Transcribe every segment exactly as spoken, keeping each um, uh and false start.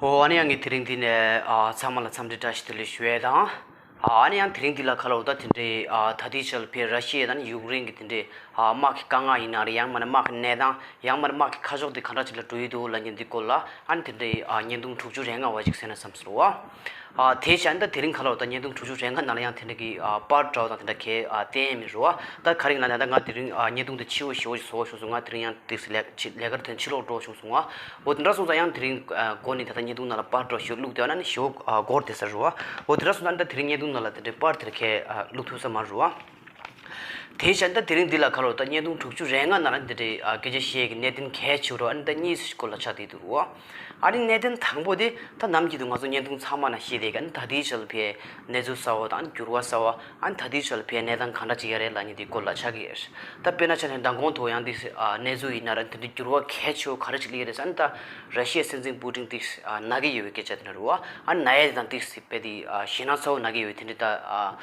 ཨོ། ཨ་ནི་ཡང་ངས་དེ་རིང་འདི་ནས་ཨ་ཚང་མ་ལ་འཚམས་འདྲི་བཀྲ་ཤིས་བདེ་ལེགས་ཞུ་ཡས་དང་། ཨ་ཨ་ནི་ཡང་དེ་རིང་འདི་ལ་ཁ་ལོ་ད་དེ་འདྲའི་ཨ་ད་ལྟའི་ཆར་ལ་ཕེ་ར་ཤི་ཡ་དང་ཡུཀ་རེན་གྱི་དེ་འདྲའི་ཨ་དམག་གི་དཀའ་ངལ་ཡིན་ན་རེད། ཡང་མིན་ན་དམག་གི་གནས་སྟངས། ཡང་མིན་ན་དམག་གི་ཁ་ཕྱོགས་དེ་ག་འདྲ་ཅིག་ལ་འགྲོ་ཡི་འདུག་ལབ་མཁན་འདི་སྐོར་ལ་ཨ་ནི་དེ་འདྲའི་ཨ་བརྙན་ཐུང་དྲུག་ཅུ་རེ་ལྔ་བ་ཅིག་གསན་ན་བསམ་སོང་བ། ཨ་དེ་བྱས་ཨ་ནི་ད་དེ་རིང་ཁ་ལོ་ད་བརྙན་ཐུང་དྲུག་ཅུ་རེ་ལྔ་ནང་ལ་ཡང་དེ་འདྲ་གི་ཨ་པར་འདྲ་བོ་དང་དེ་འདྲ་གས་ཨ་བསྟན་ཡས་མེད་རེད་བ། ད་ག་རེ་ཡིན་ན་ད་ད་ང་དེ་རིང་ཨ་བརྙན་ཐུང་དེ་ཕྱི་པོ་ཞེ་པོ་ཞིག་བཟོ་བ་བྱུང་སོང་། ང་དེ་རིང་ཡང་ཏིག་ཙམ་ལས་ལས་ཀར་དོན་ཕྱི་ལོགས་འགྲོ་བྱུང་སོང་བ། འོ་དེ་འདྲ་སོང་ཙང་ཡང་དེ་རིང་ཨ་འགོ་ནས་ད་ལྟ་བརྙན་ཐུང་ནང་ལ་པར་འདྲ་བོ་ཞིག་བླུགས་བསྡད་ན་ནི་ཞེ་པོ་ཨ་འགོར་བསྡད་ས་རེད་བ། འོ་དེ་འདྲ་སོང་ཙང་ད་དེ་རིང་བརྙན་ཐུང་ནང་ལ་དེ་འདྲའི་པར་དེ་འདྲ་གས་ཨ་བླུགས་ཐུབ་ས་མ་རེད་བ། དེ་བྱས་ད་དེ་རིང་འདི་ལ་ཁ་ལོ་ད་བརྙན་ཐུང་དྲུག་ཅུ་རེ་ལྔ་ནང་ལ་འདི་འདྲའི་ཨ་སྐད་ཆ་བཤད་ཀྱི་གནད་དོན་གལ་ཆེ་བོ་འདྲ་བོ་ཨ་ནི་ད་གཉིས་སྐོར་ལ་ཆགས་བསྡད་འདུག་རེད་བ། ཨ་ནི་གནད་དོན་དང་པོ་དེ་ད་ནམ་རྒྱུན་དུ་ང་ཚོ་བརྙན་ཐུང་ཚང་མ་ནང་བཤད་བསྡད་ཀྱི་ཨ་ནི་ད་ལྟའི་ཆར་ལ་ཕེ་གནས་ཚུལ་གསར་བ་དང་འགྱུར་བ་གསར་བ་ཨ་ནི་ད་ལྟའི་ཆར་ལ་ཕེ་གནས་སྟངས་གང་འདྲ་ཅིག་ཡོད་རེད་ལབ་མཁན་དེའི་སྐོར་ལ་ཆགས་ཀྱི་ཡོད། ད་དཔེར་ན་ཆ་བཞག་ན་མདང་དགོང་ཐོག་ཡང་འདི་ཨ་གནས་ཚུལ་ཡིན་ན་ར་དེ་འདྲའི་འགྱུར་བ་གལ་ཆེ་བོ་ག་རེ་ཅིག་སླེབས་ཀྱི་རེད་ཟེར་ན། ད་ར་ཤི་ཡའི་སྲིད་འཛིན་པུ་ཏིན་དེ་ཨ་ན་གི་ཡོད་པའི་སྐད་ཆ་དེ་འདྲ་རེད་བ། ཨ་ནི་ན་ཡས་དང་དེ་སྲིད་པའི་དེ་ཨ་ཞེད་སྣང་ཚ་བོ་ན་གི་ཡོད་པའི་དེ་འདྲའི་ད་ཨ་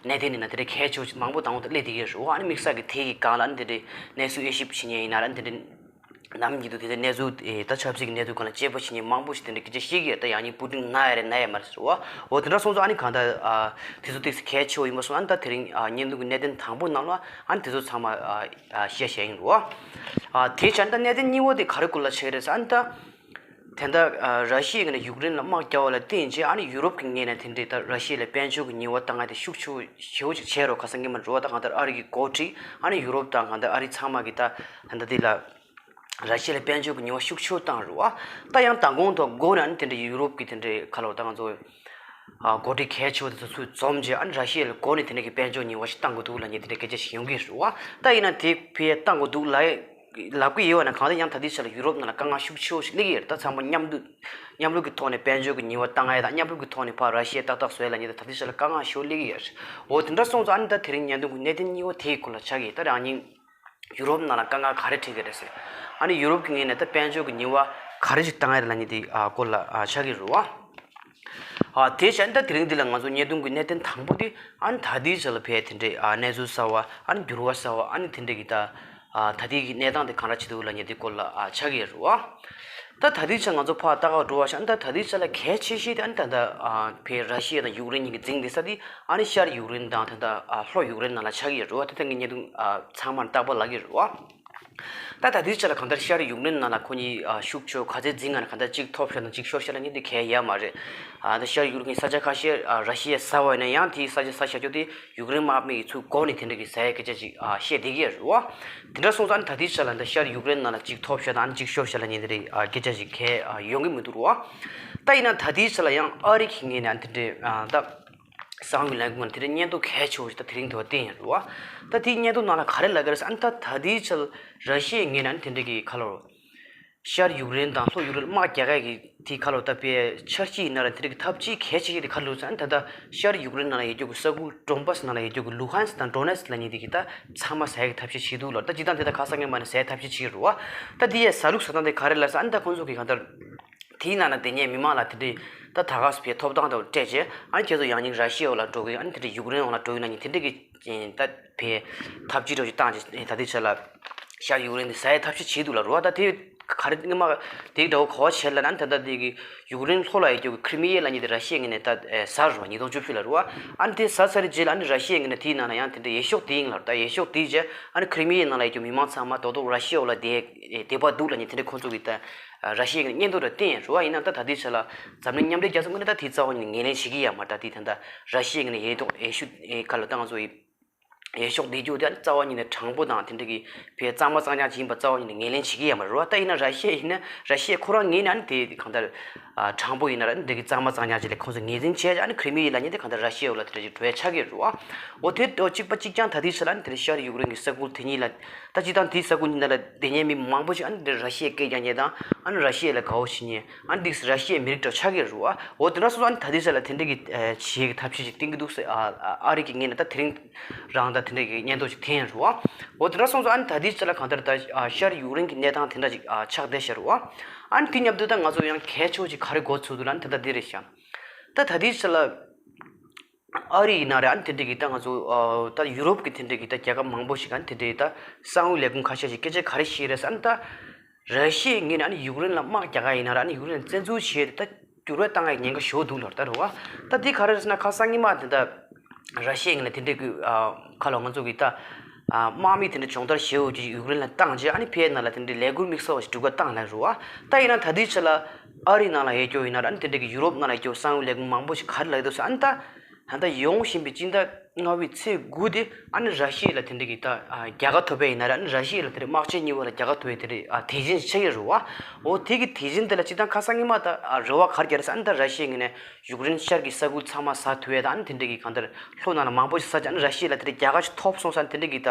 གནད་དོན་ཡིན་ན་དེ་འདྲའི་གལ་ཆེ་བོ་ཅིག་མང་པོ་མདང་དགོང་ཐོག་སླེབས་བསྡད་ཀྱི་ཡོད་རེད་བ། ཨ་ནི་དམིགས་བསལ་གྱི་དེ་གི་སྒང་ལ་ཨ་ནི་དེ་འདྲའི་གནས་ཚུལ་དབྱེ་ཞིབ་བྱེད་མཁན་ཡིན་ན་ར་ཨ་ནི་དེ་འདྲའི་ནམ་རྒྱུན་དུ་དེ་འདྲའི་གནས་ཚུལ་ཨེ་ད་ཆབ་སྲིད་ཀྱི་གནས་ཚུལ་སྒང་ལ་དཔྱད་པ་བྱེད་མཁན་མང་པོ་ཞིག་དེ་འདྲའི་སྐད་ཆ་བཤད་ཀྱི་ཡོད་རེད། ད་ཡང་སྙིང་པུ་ཏིན་ན་ཡས་རེད་ན་ཡས་མ་རེད་ཟེར་བ། འོ་དེ་འདྲ་སོང་ཙང་ཨ་ནི་གང་ལྟར་ཨ་དེ་ཚོ་ཏོག་ཙམ་གལ་ཆེ་བོ་ཡིན་པ་སོང་ཨ་ནི་ད་དེ་རིང་ཨ་བརྙན་ཐུང་གི་གནད་དོན་དང་པོ་ནང་ལ་ཨ་ནི་དེ་ཚོ་ཚང་མ་ཨ་ཨ་བཤད་བཤད་ཡིན་རོ། ཨ་དེ་བྱས་ཨ་ནི་ད་གནད་དོན་གཉིས་པ་དེ་ག་རེ་སྐོར་ལ་ཆགས་ཀྱི་རེད་ཟེར་ཨ་ནི་ད། དེ་འདྲ་ཨ་ར་ཤི་ཡའི་ངོས་ནས་ཡུཀ་རེན་ལ་དམག་རྒྱག་པ་ལ་བརྟེན་བྱས་ཨ་ནི་ཡུ་རོབ་ཀྱི་ངོས་ནས་དེ་འདྲའི་ད་ར་ཤི་ཡ་ལ་དཔལ་འབྱོར་གྱི་ཉེས་པ་བཏང་ཡ་དེ་ཤུགས་ཆེ་བོ་ཞེ་པོ་ཅིག་བྱས་རོ། ཁ་སང་སྔོན་མ་འགྲོ་བ་ད་གང་ལྟར་ཨ་རི་གི་འགོ་ཁྲིད་ཨ་ནི་ཡུ་རོབ་དང་གང་ལྟར་ཨ་རི་ཚང་མ་གི་ད་ད་ལྟ་དེ་ལ་ར་ཤི་ཡ་ལ་དཔལ་འབྱོར་གྱི་ཉེས་པ་ཤུགས་ཆེ་བོ་བཏང་རོ། ད་ཡང་མདང་དགོང་ཐོག་འགོ་ནས་ཨ་ནི་དེ་འདྲའི་ཡུ་རོབ་ཀྱི་དེ་འདྲའི་ཁ་ལོ་ད་ང་ཚོ་ཨ་འགོ་ཁྲིད་གལ་ཆེ་བོ་དེ་ཚོ་ཚུར་འཛོམས་རྗེས་ཨ་ནི་ར་ཤི་ཡ་ལ་འགོ་ནས་དེ་འདྲ་གི་དཔལ་འབྱོར་ཉེས་པ་ཞིག་བཏང་དགོས་འདུག་ལབ་མཁན་དེ་འདྲའི་སྐད་ཆ་ཞིག་ཡོང་གི་རེད་བ། ད་ཡིན་ན་དེ་ཕར་བཏང་དགོས་འདུག་ལབ་ལབ་ཀྱི་ཡོད་པ་ན་གང་ལྟར་ཡང་ད་ལྟའི་ཆ་ལ་ཡུ་རོབ་ནང་ལ་དཀའ་ངལ་ཤུགས་ཆེ་བོ་ཞིག་སླེབས་ཀྱི་ཡོད་རེད། ད་ཚང་མ་མཉམ་དུ་མཉམ་རུབ་ཀྱི་ཐོག་ནས་དཔལ་འབྱོར་གྱི་ཉེས་པ་བཏང་ཡ་དང་མཉམ་རུབ་ཀྱི་ཐོག་ནས་ཕར་ར་ཤི་ཡ་ཏག་ཏག་བཟོ་ཡ་ལབ་མཁན་དེ་ད་ལྟའི་ཆ་ལ་དཀའ་ངལ་ཞེ་པོ་སླེབས་ཀྱི་ཡོད་རེད། འོ་དེ་འདྲ་སོང་ཙང་ཨ་ནི་ད་དེ་རིང་བརྙན་ཐུང་གི་གནད་དོན་གཉིས་པ་དེའི་སྐོར་ལ་ཆགས་ཀྱི་ཡོད། ད་རང་ཉིད་ཡུ་རོབ་ནང་ལ་དཀའ་ངལ་ག་རེ་འཕྲད་ཀྱི་རེད་ཟེར། ཨ་ནི་ཡུ་རོབ་ཀྱི་ངོས་ནས་ད་དཔལ་འབྱོར་གྱི་ཉེས་པ་ག་རེ་ཞིག་བཏང་ཡ་རེད་ལབ་མཁན་དེ་ཨ་སྐོར་ལ་ཨ་ཆགས་ཀྱི་རེད་བ། ཨ་དེ་བྱས་ད་དེ་རིང་འདི་ལ་ང་ཚོ་བརྙན་ཐུང་གི་གནད་དོན་དང་པོ་དེ་ཨ་ནི་ད་ལྟའི་ཆ་ལ་ཕར་དེ་འདྲའི་ཨ་གནས་ཚུལ་གསར་བ་ཨ་ནི་འགྱུར་བ་གསར་བ་ཨ་ནི་དེ་འདྲའི་གི་ད་ཨ་ད་ལྟའི་གི་གནས་སྟངས་དེ་གང་འདྲ་བྱེད་འདུག་ལབ་མཁན་དེ་སྐོར་ལ་ཨ་ཆགས་ཀྱི་རེད་བ། ད་ད་ལྟའི་ཆ་ང་ཚོ་ཕར་ལྟ་ག་འགྲོ་བ་ཞིག་ཨ་ནི་ད་ད་ལྟའི་ཆ་ལ་གལ་ཆེ་ཤོས་དེ་ཨ་ནི་ད་ལྟ་ཨ་ཕར་ར་ཤི་ཡ་དང་ཡུཀ་རེན་གཉིས་ཀྱི་འཛིང་བསྡད་ས་དེ་ཨ་ནི་ཤར་ཡུཀ་རེན་དང་ད་ལྟ་ཨ་ལྷོ་ཡུཀ་རེན་ནང་ལ་ཆགས་ཀྱི་རེད་བ། ད་ལྟ་ངས་བརྙན་ཐུང་ཨ་ཚང་མར་རྟག་པར་ལབ་ཀྱི་རེད་བ། ད་ད་ལྟའི་ཆ་ལ་གང་ལྟར་ཤར་ཡུཀ་རེན་ནང་ལ་ཁོ་གཉིས་ཨ་ཤུགས་ཆེ་ག་ཚོད་འཛིང་ང་ན་གང་ལྟར་གཅིག་ཐོབ་ཤག་དང་གཅིག་ཤོར་ཤག་ལབ་མཁན་དེ་གལ་ཡོད་མ་རེད། ཨ་ད་ཤར་ཡུཀ་རེན་གྱི་ས་ཆ་ཁ་ཤས་ཨ་ར་ཤི་ཡས་ཟ་བ་ཡིན་ན་ཡང་དེའི་ས་ཆ་ས་ཆ་ཁྱོད་དེ་ཡུཀ་རེན་དམག་མི་ཡིས་ཚུར་འགོ་ནས་དེ་འདྲ་གི་ཟ་ཡའི་སྐད་ཆ་ཅིག་ཨ་བཤད་བསྡད་ཀྱི་ཡོད་རེད་བ། དེ་འདྲ་སོང་ཙང་ད་ལྟའི་ཆ་ལ་འདི་ཤར་ཡུཀ་རེན་ནང་ལ་གཅིག་ཐོབ་ཤག་དང་ཨ་གཅིག་ཤོར་ཤག་ལབ་མཁན་དེ་འདྲའི་ཨ་སྐད་ཆ་ཅིག་གལ་ཨ་ཡོང་གི་མི་འདུག་རེད་བ། ད་ཡིན་ན་ད་ལྟའི་ཆ་ལ་ཡང་ཨ་རི་གི་ངོས་ནས་ཨ་དེ་འདྲའི་ཨ་ད། གསང་བའི་ལས་ཁུངས་ནས་དེ་འདྲའི་སྙན་ཐོ་གལ་ཆེ་བོ་ཞིག་ད་དེ་རིང་དུ་བ་བསྟན་ཡོད་རེད་བ། ད་དེའི་སྙན་ཐོ་ནང་ལ་ག་རེ་ལབ་ཀྱི་རེད་ཟེར་ཨ་ནི་ད་ད་ལྟའི་ཆར་ར་ཤི་ཡའི་ངོས་ནས་ཨ་ནི་དེ་འདྲའི་གི་ཁ་ལོ། ཤར་ཡུཀ་རེན་དང་ལྷོ་ཡུཀ་རེན་དམག་རྒྱག་ཡ་གི་དེའི་ཁ་ལོ་ད་དཔེ་འཆར་གཞི་ཡིན་ན་ར་དེ་འདྲའི་གི་ཐབས་ཇུས་གལ་ཆེ་ཤོས་དེ་ག་རེ་རེད་ཟེར་ཨ་ནི་ད་ལྟ་ཤར་ཡུཀ་རེན་ནང་ལ་ཡོད་རྒྱུ་གི་ས་ཁུལ་ཌོན་བྷ་སི་ནང་ལ་ཡོད་རྒྱུ་གི་ལུ་ཧན་སི་དང་ཌོ་ནེ་སི་ལབ་མཁན་དེ་གི་ད་ཚང་མ་ཟ་ཡ་གི་ཐབས་ཤེས་བྱེད་འདུག་ལ། ད་སྤྱིར་བཏང་དེ་ད་ཁ་སང་ཉིན་མ་ནས་ཟ་ཡ་ཐབས་ཤེས་བྱེད་ཀྱི་རེད་བ། ད་དེ་ཡའི་ཟ་ལུགས་ཟ་སྟངས་དེ་ག་རེ་ལབ་ཟེར་ཨ་ནི་ད་ཁོང་ཚོ་གི་གང་ལྟར། དེའི་ནང་ན་དེ་ཉིད་མི་མང་ལ་དེ་འདྲའི་ད་ད་ག་སེ་ཕའི་ཐོབ་ཐང་དང་སྤྲད་བྱས་ཨ་ནི་ཁྱེད་ཚོ་ཡང་སྙིང་ར་ཤི་ཡའི་འོག་ལ་འགྲོ་གི་ཡོད། ཨ་ནི་དེ་འདྲའི་ཡུཀ་རེན་འོག་ལ་འགྲོ་གི་ཡོད་ན་ཉིན་དེ་འདྲའི་གི་ད་ཕའི་ཐབས་ཇུས་འདྲ་ཞིག་བཏང་བྱས་ད་ལྟའི་ཆ་ལ་ཤར་ཡུཀ་རེན་དེ་ཟ་ཡའི་ཐབས་ཤེས་བྱེད་འདུག་ལ་རུ་བ། ད་དེ་ག་རེ་སྔོན་མ་དེ་འདྲ་བོ་ག་བ་བྱས་ལ་ན་ད་ལྟ་དེ་གི་ཡུཀ་རེན་ལྷོ་ལ་ཡོད་རྒྱུ་གི་ཁི་རི་མི་ཡ་ལབ་མཁན་དེ་ར་ཤི་ཡའི་ངོས་ནས་ད་ཟ་རུ་བ་ཉིས་སྟོང་བཅུ་བཞི་ལ་རུ་བ། ཨ་ནི་དེ་ཟ་ཚར་རྗེས་ལ་ཨ་ནི་ར་ཤི་ཡའི་ངོས་ནས་དེའི་ནང་ལ་ཡང་དེ་འདྲའི་འོས་ཤོག་དེ་ཡིན་ལ་རུ། ད་འོས་ཤོག་དེ་བྱས་ཨ་ནི་ཁི་རི་མི་ཡའི་ནང་ལ་ཡོད་རྒྱུ་མི་མང་ཚང་མ་རྡོག་རྡོག་ར་ཤི་ཡའི་འོག་ལ་བསྡད་བསྡད་པ་འདུག་ལབ་མཁན་དེ་འདྲའི་ཁོང་ཚོ་གི་ད། ར་ཤི་ཡའི་སྙན་ཐོ་ར་བསྟན་རུ་བ་ཡིན་ན་ད་ད་ལྟའི་ཆ་ལ་འཛམ་གླིང་མཉམ་འབྲེལ་རྒྱལ་ཚོགས་ངོས་ནས་ད་དེ་རྩ་བ་ཉིད་ནས་ངོས་ལེན་བྱེད་ཀྱི་ཡོད་མ་རེད། ད་དེ་ད་ལྟ་ར་ཤི་ཡའི་ངོས་ནས་འོས་ཐོག་འོས་ཤོག་འོས་ཁ་ལ་ད་ང་ཚོ་ཡི་འོས་ཤོག་འདེགས་རྒྱུ་དེ་རྩ་བ་ཉིད་ནས་དྲང་པོ་དང་དེ་འདྲ་གི་བས་གཙང་མ་གཙང་རྐྱང་ཅིག་ཡིན་པ་རྩ་བ་ཉིད་ནས་ངོས་ལེན་བྱེད་ཀྱི་ཡོད་མ་རེད་བ། ད་ཡིན་ན་ར་ཤི་ཡ་ཡིན་ན་ར་ཤི་ཡ་ཁོ་རང་ངོས་ནས་ཨ་ནི་དེ་གང་ལྟར་དྲང་པོ་ཡིན་ན་ར་འདི་གི་གཙང་མ་གཙང་རྐྱང་ཅིག་ལས་ཁོང་ཚོ་ངོས་འཛིན་བྱས་ཨ་ནི་ཁི་རི་མི་ཡ་ལབ་མཁན་དེ་གང་ལྟར་ར་ཤི་ཡའི་འོག་ལ་དེ་འདྲ་ཅིག་འགྲོ་ཡ་ཆགས་ཀྱི་རེད་བ། འོ་དེ་འོ་གཅིག་པ་གཅིག་རྐྱང་ད་ལྟའི་ཆ་ལ་ཨ་ནི་དེ་འདྲ་ཤར་ཡུཀ་རེན་གྱི་ས་ཁུལ་དེ་གཉིས་ལ། ད་སྤྱིར་བཏང་དེའི་ས་ཁུལ་གཉིས་ནང་ལ་བསྡད་མཁན་མི་མང་པོ་ཞིག་ཨ་ནི་འདིར་ར་ཤི་ཡའི་སྐད་རྒྱག་མཁན་དང་ཨ་ནི་ར་ཤི་ཡ་ལ་དགའ་བོ་བྱེད་མཁན་ཨ་ནི་འདིར་ར་ཤི་ཡའི་མི་རིགས་འདྲ་ཆགས་ཀྱི་རེད་བ། འོ་དེ་འདྲ་སོང་ཙང་ཨ་ནི་ད་ལྟའི་ཆ་ལ་དེ་འདྲ་གི་བྱེད་ཀྱི་ཐབས་ཤེས་ཤིག་བསྟན་གྱི་འདུག་ཟེར་ཨ་ཨ་རི་གི་ངོས་ནས་ད་དེ་རིང་རང་ད་དེ་འདྲ་གི་སྙན་ཐོ་ཞིག་འཐེན་ཡོད་རེད་བ། འོ་དེ་འདྲ་སོང་ཙང་ཨ་ནི་ད་ལྟའི་ཆ་ལ་གང་ལྟར་ད་ཨ་ཤར་ཡུཀ་རེན་གྱི་གནས་སྟངས་དེ་འདྲ་ཅིག་ཨ་ཆགས་བསྡད་ཤག་རེད་བ། ཨ་ནི་དེ་མཉམ་དུ་ད་ང་ཚོ་ཡང་གལ་ཆེ་བོ་ཅིག་ག་རེ་གོ་ཚོད་འདུག་ལབ་ན་དེ་ད་འདི་རེད་ཤག་ད་ད་ལྟའི་ཆ་ལ། ཨ་རི་ཡིན་ན་རེད་ཨ་ནི་དེ་འདྲའི་གི་ད་ང་ཚོ་ཨ་ད་ཡུ་རོབ་ཀྱི་དེ་འདྲའི་གི་ད་རྒྱལ་ཁབ་མང་པོ་ཞིག་ག་ནི་དེ་འདྲའི་ད་གསང་བའི་ལས་ཁུངས་ཁ་ཤས་ཤིག་སྐད་ཆ་ག་རེ་བཤད་རེད་ཟེར་ཨ་ནི་ད་ ར་ཤི་ཡའི་ངོས་ནས་ཨ་ནི་ཡུཀ་རེན་ལ་དམག་རྒྱག་ག་ཡིན་ན་ར། ཨ་ནི་ཡུཀ་རེན་ལ་བཙན་འཛུལ་བྱས་ཏེ་ད་འགྱུར་བ་བཏང་ཡག་ཉེན་ཁ་ཞེ་པོ་འདུག་ལབ་རེད་ད་རེད་བ། ད་འདི་ག་རེ་རེད་ཟེར་ན་ཁ་སང་ཉི་མ་དེ་འདྲ་ར་ཤི་ཡའི་ངོས་ནས་དེ་འདྲའི་གི་ཨ་ཁ་ལོ་ང་ཚོ་གི་ད་ཨ་དམག་མི་དེ་འདྲ་སྦྱོང་བརྡར་བྱེད་འོས་ཀྱི་ཡུཀ་རེན་ལ་བཏང་རྗེས་ཨ་ནི་ཕའི་ནང་ལ་དེ་འདྲའི་ལས་འགུལ་དམིགས་བསལ་བ་ཞིག་སྒྲིག་ག་བཏང་ལབ་རེད་བ། ད་ཡིན་ན་ད་ལྟའི་ཆ་ལ་ཨ་རིའི་ནང་ལ་ཡོད་རྒྱུ་ཡིན་ན་ར། ཨ་ནི་དེ་འདྲའི་གི་ཡུ་རོབ་ནང་ལ་ཡོད་རྒྱུ་གསང་བའི་ལས་འགུལ་མང་པོ་ཞིག་ག་རེ་ལབ་ཀྱི་འདུག་ཟེར། ཨ་ནི་ད་ད་ལྟ་ཡོང་བཞིན་པའི་སྤྱི་ཟླ་ལྔ་པའི་ཚེས་དགུ་དེ་ཨ་ནི་ར་ཤི་ཡ་ལ་དེ་འདྲ་གི་ད་ཨ་རྒྱལ་ཁ་ཐོབ་པ་ཡིན་ན་ར། ཨ་ནི་ར་ཤི་ཡ་ལ་དེ་འདྲའི་དམག་ཆེན་གཉིས་བར་ལ་རྒྱལ་ཁ་ཐོབ་པའི་དེ་འདྲའི་ཨ་དེ་བཞིན་ཆགས་ཀྱི་རེད་བ། འོ་དེ་གི་དེ་བཞིན་དེ་ལ་སྤྱིར་བཏང་ཁ་སང་ཉི་མ་ད་ཨ་རེ་བ་ག་རེ་རྒྱག་རེད་ཟེར། ཨ་ནི་ད་ར་ཤི་ཡའི་ངོས་ནས་ཡུཀ་རེན་ཤར་གྱི་ས་ཁུལ་ཚང་མ་ཟ་ཐུབ་ཡས་དང་། ཨ་ནི་དེ་འདྲ་གི་གང་ལྟར་ལྷོ་ནང་ལ་མང་པོ་ཞིག་ཟ་བྱས། ཨ་ནི་ར་ཤི་ཡ་ལ་དེ་འདྲའི་རྒྱལ་ཁ་ཞིག་ཐོབ་སོང་ཟེར། ཨ་ནི་དེ་འདྲ་གི་ད།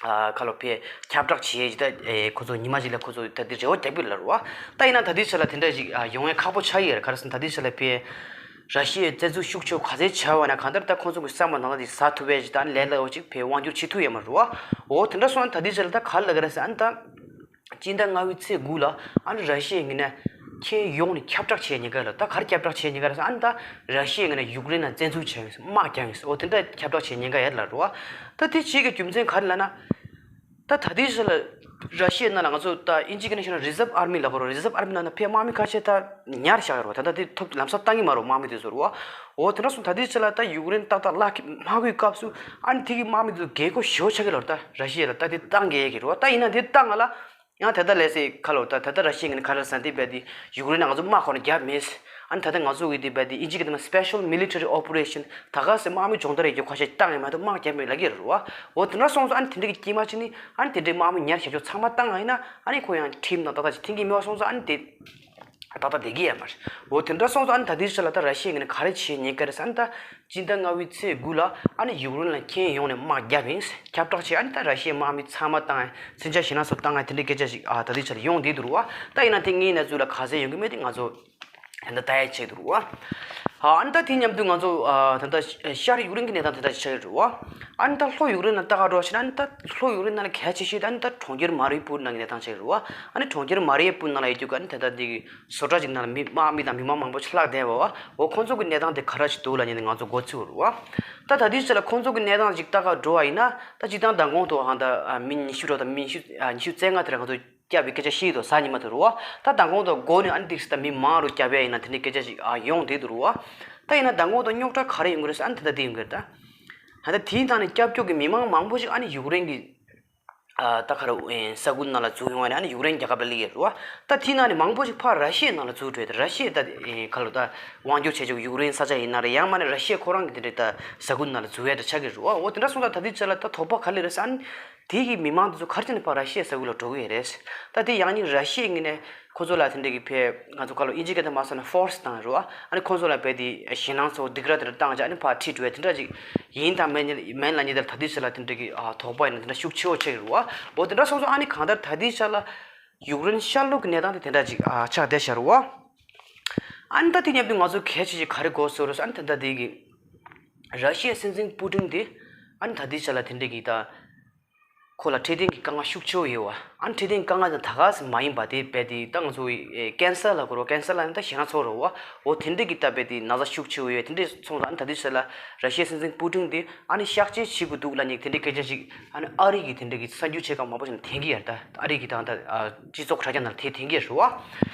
ཨ་ཁ་ལོ་ཕའི་ཁྱབ་བསྒྲགས་བྱེད་ཡས་ད་ཨེ་ཁོ་ཚོ་ཉི་མ་གཅིག་ལ་ཁོ་ཚོ་ད་འདི་རེ་བ་རྒྱག་གི་ལབ་རེད་བ། ད་ཡིན་ན་ད་ལྟའི་ཆ་ལ་དེ་འདྲ་ཞིག་ཨ་ཡོང་ཡས་ཁག་པོ་ཆགས་ཀྱི་ཡོད་རེད། ག་རེ་ཟེར་ན་ད་ལྟའི་ཆ་ལ་ཕའི་ར་ཤི་ཡའི་བཙན་འཛུལ་ཤུགས་ཆེ་བ་ག་ཚད་བྱས་པ་ན་གང་ལྟར་ད་ཁོ་ཚོ་གི་བསམ་པ་ནང་ལ་དེ་ཟ་ཐུབ་པའི་ཞིག་ད་ལས་སླ་བོ་ཅིག་ཕའི་དབང་སྒྱུར་བྱེད་ཐུབ་ཡོད་མ་རེད་བ། འོ་དེ་འདྲ་སོང་ན་ད་ལྟའི་ཆ་ལ་ད་ག་རེ་ལབ་ཀྱི་རེད་ཟེར། ཨ་ནི་ད་སྤྱི་ཟླ་ལྔ་པའི་ཚེས་དགུ་ལ་ཨ་ནི་ར་ཤི་ཡའི་ངོས་ནས་ཁྱོན་ཡོངས་ནས་ཁྱབ་བསྒྲགས་བྱེད་ཉེན་ཁ་ལ། ད་ག་རེ་ཁྱབ་བསྒྲགས་བྱེད་ཉེན་ཁ་རེད་ཟེར། ཨ་ནི་ད་ར་ཤི་ཡའི་ངོས་ནས་ཡུཀ་རེན་ལ་བཙན་འཛུལ་བྱས་ཡོད་ཟེར། དམག་རྒྱག་ཡོད་ཟེར། འོ་དེ་འདྲ་ཁྱབ་བསྒྲགས་བྱེད་ཉེན་ཁ་ཡོད་ལབ་རེད་བ། ད་དེ་བྱེད་ཀྱི་རྒྱུ་མཚན་ག་རེ་ལབ་ན། ད་ད་ལྟའི་ཆ་ལ་ར་ཤི་ཡའི་ནང་ལ་ང་ཚོ་ད་ཨིན་ཇི་སྐད་ནས་བཤད་ན་རི་ཛབ་ཨར་མི་ལབ་དགོས་རེད། རི་ཛབ་ཨར་མི་ནང་ན་ཕའི་དམག་མི་ཁ་ཤས་ད་ཉར་བཞག་ཡོད་རེད་བ། ད་ད་དེ་ཐོབ་ལམ་སང་བཏང་གི་མ་རེད་བ། དམག་མི་དེ་ཚོ་རེད་བ། འོ་དེ་འདྲ་སོང་ད་ལྟའི་ཆ་ལ་ད་ཡུཀ་རེན་ཏག་ཏག་བརླག་གི་མ་དགོས་སྐབས་སུ་ཨ་ནི་དེ་གི་དམག་མི་དེ་ཚོ་རྒས་ཁོག་ཞེ་པོ་ཆགས་ཀྱི་ལབ་རེད། ད་ར་ཤི་ཡ་ལ་ད་དེ་བཏང་གི་ཡོད་ཀྱི་རེད་བ། ད་ཡིན་ན་དེ་བཏང་ག་ལ། ཡང་ད་ལྟ་ལས་སེ་ཁ་ལོ་ད་ད་ལྟ་ར་ཤི་ཡ་ངོས་ནས་ག་རེ་ཟེར་ན་དེ་རྦད་དེ་ཡུཀ་རེན་ནང་ང་ཚོ་དམག་ཁོ་ན་བརྒྱབ་མེད། ཨ་ནི་ད་ལྟ་ང་ཚོ་གི་དེ་རྦད་དེ་ཨིན་ཇི་སྐད་དུ་ན་སི་པེ་ཤལ་མི་ལི་ཊ་རི་ཨོ་པ་རེ་ཤན་ད་ག་སེ་དམག་མི་སྦྱོང་བརྡར་ཡོད་རྒྱུ་ཁ་ཤས་བཏང་ཡོད་མ་གཏོགས་དམག་བརྒྱབ་མེད་ལབ་ཀྱི་རེད་བ། འོ་དེ་འདྲ་སོང་ཙང་ཨ་ནི་དེ་འདྲ་གི་དཀྱིལ་མ་ཅིག་ནི་ཨ་ནི་དེ་འདྲའི་དམག་མི་ཉར་བཞག་ཆོག་ཚང་མ་བཏང་ཡིན་ན་ཨ་ནི་ཁོ་ཡང་ཁྲིམས་དང་ཏག་ཏག་ཅིག་མཐུན་གྱི་མེད་པ་སོང་ཙང་ཨ་ནི་དེ་ཏག་ཏག་བསྡད་ཀྱི་ཡོད་མ་རེད། འོ་དེ་འདྲ་སོང་ཙང་ཨ་ནི་ད་ལྟའི་ཆ་ལ་ད་ར་ཤི་ཡ་ངོས་ནས་ག་རེ་བྱེད་ཉེན་ཁ་རེད་ཟེར། ཨ་ནི་ད། སྤྱི་ཟླ་ལྔ་པའི་ཚེས་དགུ་ལ་ཨ་ནི་ཡུཀ་རེན་ལ་ཁྱོན་ཡོངས་ནས་དམག་བརྒྱབ་ཡིན། ཁྱབ་བསྒྲགས་བྱས། ཨ་ནི་ད་ར་ཤི་ཡའི་དམག་མི་ཚང་མ་བཏང་ཡ། མཚོན་ཆ་ཞེད་སྣང་སོགས་བཏང་ཡ་དེ་འདྲའི་སྐད་ཆ་ཞིག་ཨ་ད་ལྟའི་ཆར་ཡོང་བསྡད་འདུག་རེད་བ། ད་ཡིན་ན་དེ་ངའི་གནས་ཚུལ་ལ་ག་ཚད་ཡོང་གི་མེད་དེ་ང་ཚོ་ད་ལྟ་ལྟ་ཡ་ཆགས་འདུག་རེད་བ། ཨ་ནི་ད་དེ་མཉམ་དུ་ང་ཚོ་ཨ་ད་ལྟ་ཤར་ཡུཀ་རེན་གྱི་གནས་སྟངས་དེ་འདྲ་ཞིག་ཆགས་ཡོད་རེད་བ། ཨ་ནི་ད་ལྷོ་ཡུཀ་རེན་ནང་ལྟ་ག་འགྲོ་བ་ཞིག་ན། ཨ་ནི་ད་ལྷོ་ཡུཀ་རེན་ནང་ལ་གལ་ཆེ་ཤོས་དེ་ཨ་ནི་ད་གྲོང་ཁྱེར་མ་རི་ཡུ་པོལ་ནང་གི་གནས་སྟངས་ཆགས་ཡོད་རེད་བ། ཨ་ནི་གྲོང་ཁྱེར་མ་རི་ཡུ་པོལ་ནང་ལ་ཡོད་རྒྱུ་ག་ཨ་ནི་ད་ལྟ་དེ་གི་བཟོ་གྲྭ་ཅིག་ནང་ལ་མི་དམག་མི་དང་མི་མང་མང་པོ་ཞིག་བརླགས་བསྡད་པ་བ། འོ་ཁོང་ཚོ་གི་གནས་སྟངས་དེ་ག་འདྲ་ཞིག་འདུག་ལབ་མཁན་དེ་ང་ཚོ་མགོ་འཚོས་པ་རེད་བ། ད་ད་ལྟའི་ཆ་ལ་ཁོང་ཚོ་གི་གནས་སྟངས་ཅིག་ལྟ་ག་འགྲོ་བ་ཡིན་ན། ད་སྤྱིར་བཏང་མདང་དགོང་དུ་ཧང་ད་ཨ་མི་ཉི་ཤུ་འགྲོ་དང་མི་ཉི་ཤུ་ཨ་ཉི་ཤུ་རྩ་ལྔ་དེ་ར་ང་ཚོ་བསྐྱབས་པའི་སྐད་ཆ་བཤད་འདུག་གཟའ་ཉི་མ་དེ་རེད་བ། ད་མདང་དགོང་དུ་མགོ་ནས་ཨ་ནི་ཏིག་སི་ད་མི་མང་རུ་བསྐྱབས་ཡ་ཡིན་ན་དེ་འདྲའི་སྐད་ཆ་ཞིག་ཨ་ཡོང་བསྡད་འདུག་རེད་བ། ད་ཡིན་ན་མདང་དགོང་དུ་རྙོག་དྲ་ག་རེ་ཡོང་གི་རེད་ཟེར། ཨ་ནི་དེ་ལྟ་དེ་ཡོང་གི་རེད་ད། ད་ལྟ་དེའི་ནང་ནས་སྐྱབས་བཅོལ་གྱི་མི་མང་མང་པོ་ཞིག་ཨ་ནི་ཡུཀ་རེན་གྱི་ཨ་ད་ག་རེ་ཨེ་ས་ཁུལ་ནང་ལ་འཛུལ་ཡོང་བ་ནི་ཨ་ནི་ཡུཀ་རེན་རྒྱལ་ཁབ་ལ་སླེབས་ཡོད་རེད་བ། ད་དེའི་ནང་ནས་མང་པོ་ཞིག་ཕར་ར་ཤི་ཡའི་ནང་ལ་འཛུལ་འགྲོ་ཡོད་དེ། ར་ཤི་ཡས་ད་ཨེ་ག་ལ་ད་དབང་སྒྱུར་བྱེད་ཆོག་ཡུཀ་རེན་ས་ཆ་ཡིན་ན་རེད། ཡང་མིན་ན་ར་ཤི་ཡ་ཁོ་རང་གི་དེ་འདྲའི་ད་ས་ཁུལ་ནང་ལ་འཛུལ་ཡ་ད་ཆགས་ཀྱི་རེད་བ། འོ་དེ་འདྲ་སོང་ཙང་ད་ལྟའི་ཆ་ལ་ད་དོགས་པ་ག་རེ་རེད་ཟེར། ཨ་ནི་དེ་གི་མི་མང་དེ་ཚོ་ག་རེ་བྱས་ནས་ཕར་ར་ཤི་ཡའི་ས་ཁུལ་ལ་འགྲོ་གི་ཡོད་རེད། ད་དེ་ཡང་སྙིང་ར་ཤི་ཡའི་ངོས་ནས་ཁོ་ཚོ་ལ་དེ་འདྲ་གི་ཕའི་ང་ཚོ་ག་ལ་ཨིན་ཇི་སྐད་དུ་མ་སོང་ན་ཕོར་སི་བཏང་རེད་བ། ཨ་ནི་ཁོ་ཚོ་ལ་རྦད་དེ་ཞེད་སྣང་ཚོ་སྡིགས་ར་དེ་འདྲ་བཏང་བྱས་ཨ་ནི་ཕར་ཁྲིད་འགྲོ་ཡ་དེ་འདྲ་ཅིག་ཡིན་དང་མིན་མིན་ལབ་མཁན་དེ་ལ་ད་ལྟའི་ཆ་ལ་དེ་འདྲ་གི་ཨ་དོགས་པ་ཡིན་ན་དེ་འདྲ་ཤུགས་ཆེ་བོ་ཆགས་ཀྱི་རེད་བ། འོ་དེ་འདྲ་སོང་ཙང་ཨ་ནི་གང་ལྟར་ད་ལྟའི་ཆ་ལ་ཡུཀ་རེན་ཤར་ལུགས་ཀྱི་གནས་སྟངས་དེ་དེ་འདྲ་ཅིག་ཨ་ཆགས་བསྡད་བཞག་རེད་བ། ཨ་ནི་ད་དེ་མཉམ་དུ་ང་ཚོ་གལ་ཆེ་ཤོས་ག་རེ་གོ་སོང་རེད་ཟེར། ཨ་ནི་ད་ལྟ་དེ་གི་ར་ཤི་ཡའི་སྲིད་འཛིན་པུ་ཏིན་དེ་ཨ་ནི་ད་ལྟའི་ཆ་ལ་དེ་འདྲ་གི་ད། ཁོ་ལ་འཕྲོད་བསྟེན་གྱི་དཀའ་ངལ་ཤུགས་ཆེ་བོ་ཡོད་བ། ཨ་ནི་འཕྲོད་བསྟེན་དཀའ་ངལ་དང་ད་ག་སེ་མ་ཡིན་པ་དེ་རྦད་དེ་ད་ང་ཚོ་ཨེ་ཀན་སར་ལབ་དགོས་རེད་བ། ཀན་སར་ལབ་ན་ད་ཞེད་སྣང་ཚ་བོ་རེད་བ། འོ་དེ་འདྲ་གི་ད་རྦད་དེ་ན་ཚ་ཤུགས་ཆེ་བོ་ཡོད། དེ་འདྲ་སོང་ཙང་ཨ་ནི་ད་ལྟའི་ཆ་ལ་ར་ཤི་ཡའི་སྲིད་འཛིན་པུ་ཏིན་དེ་ཨ་ནི་གཤག་བཅོས་བྱེད་དགོས་འདུག་ལབ་མཁན་དེ་འདྲའི་སྐད་ཆ་ཞིག་ཨ་ནི་ཨ་རི་གི་དེ་འདྲ་གི་གསར་འགྱུར་ཆེ་ཁག་མང་པོ་ཞིག་ནང་འཐེན་གྱི་ཡོད་རེད། ད་ཨ་རི་གི་ད་ད་ཨ་སྤྱི་ཚོགས་དྲ་རྒྱ་ནང་ལ་དེ་འཐེན་གྱི་ཡོད་རེད་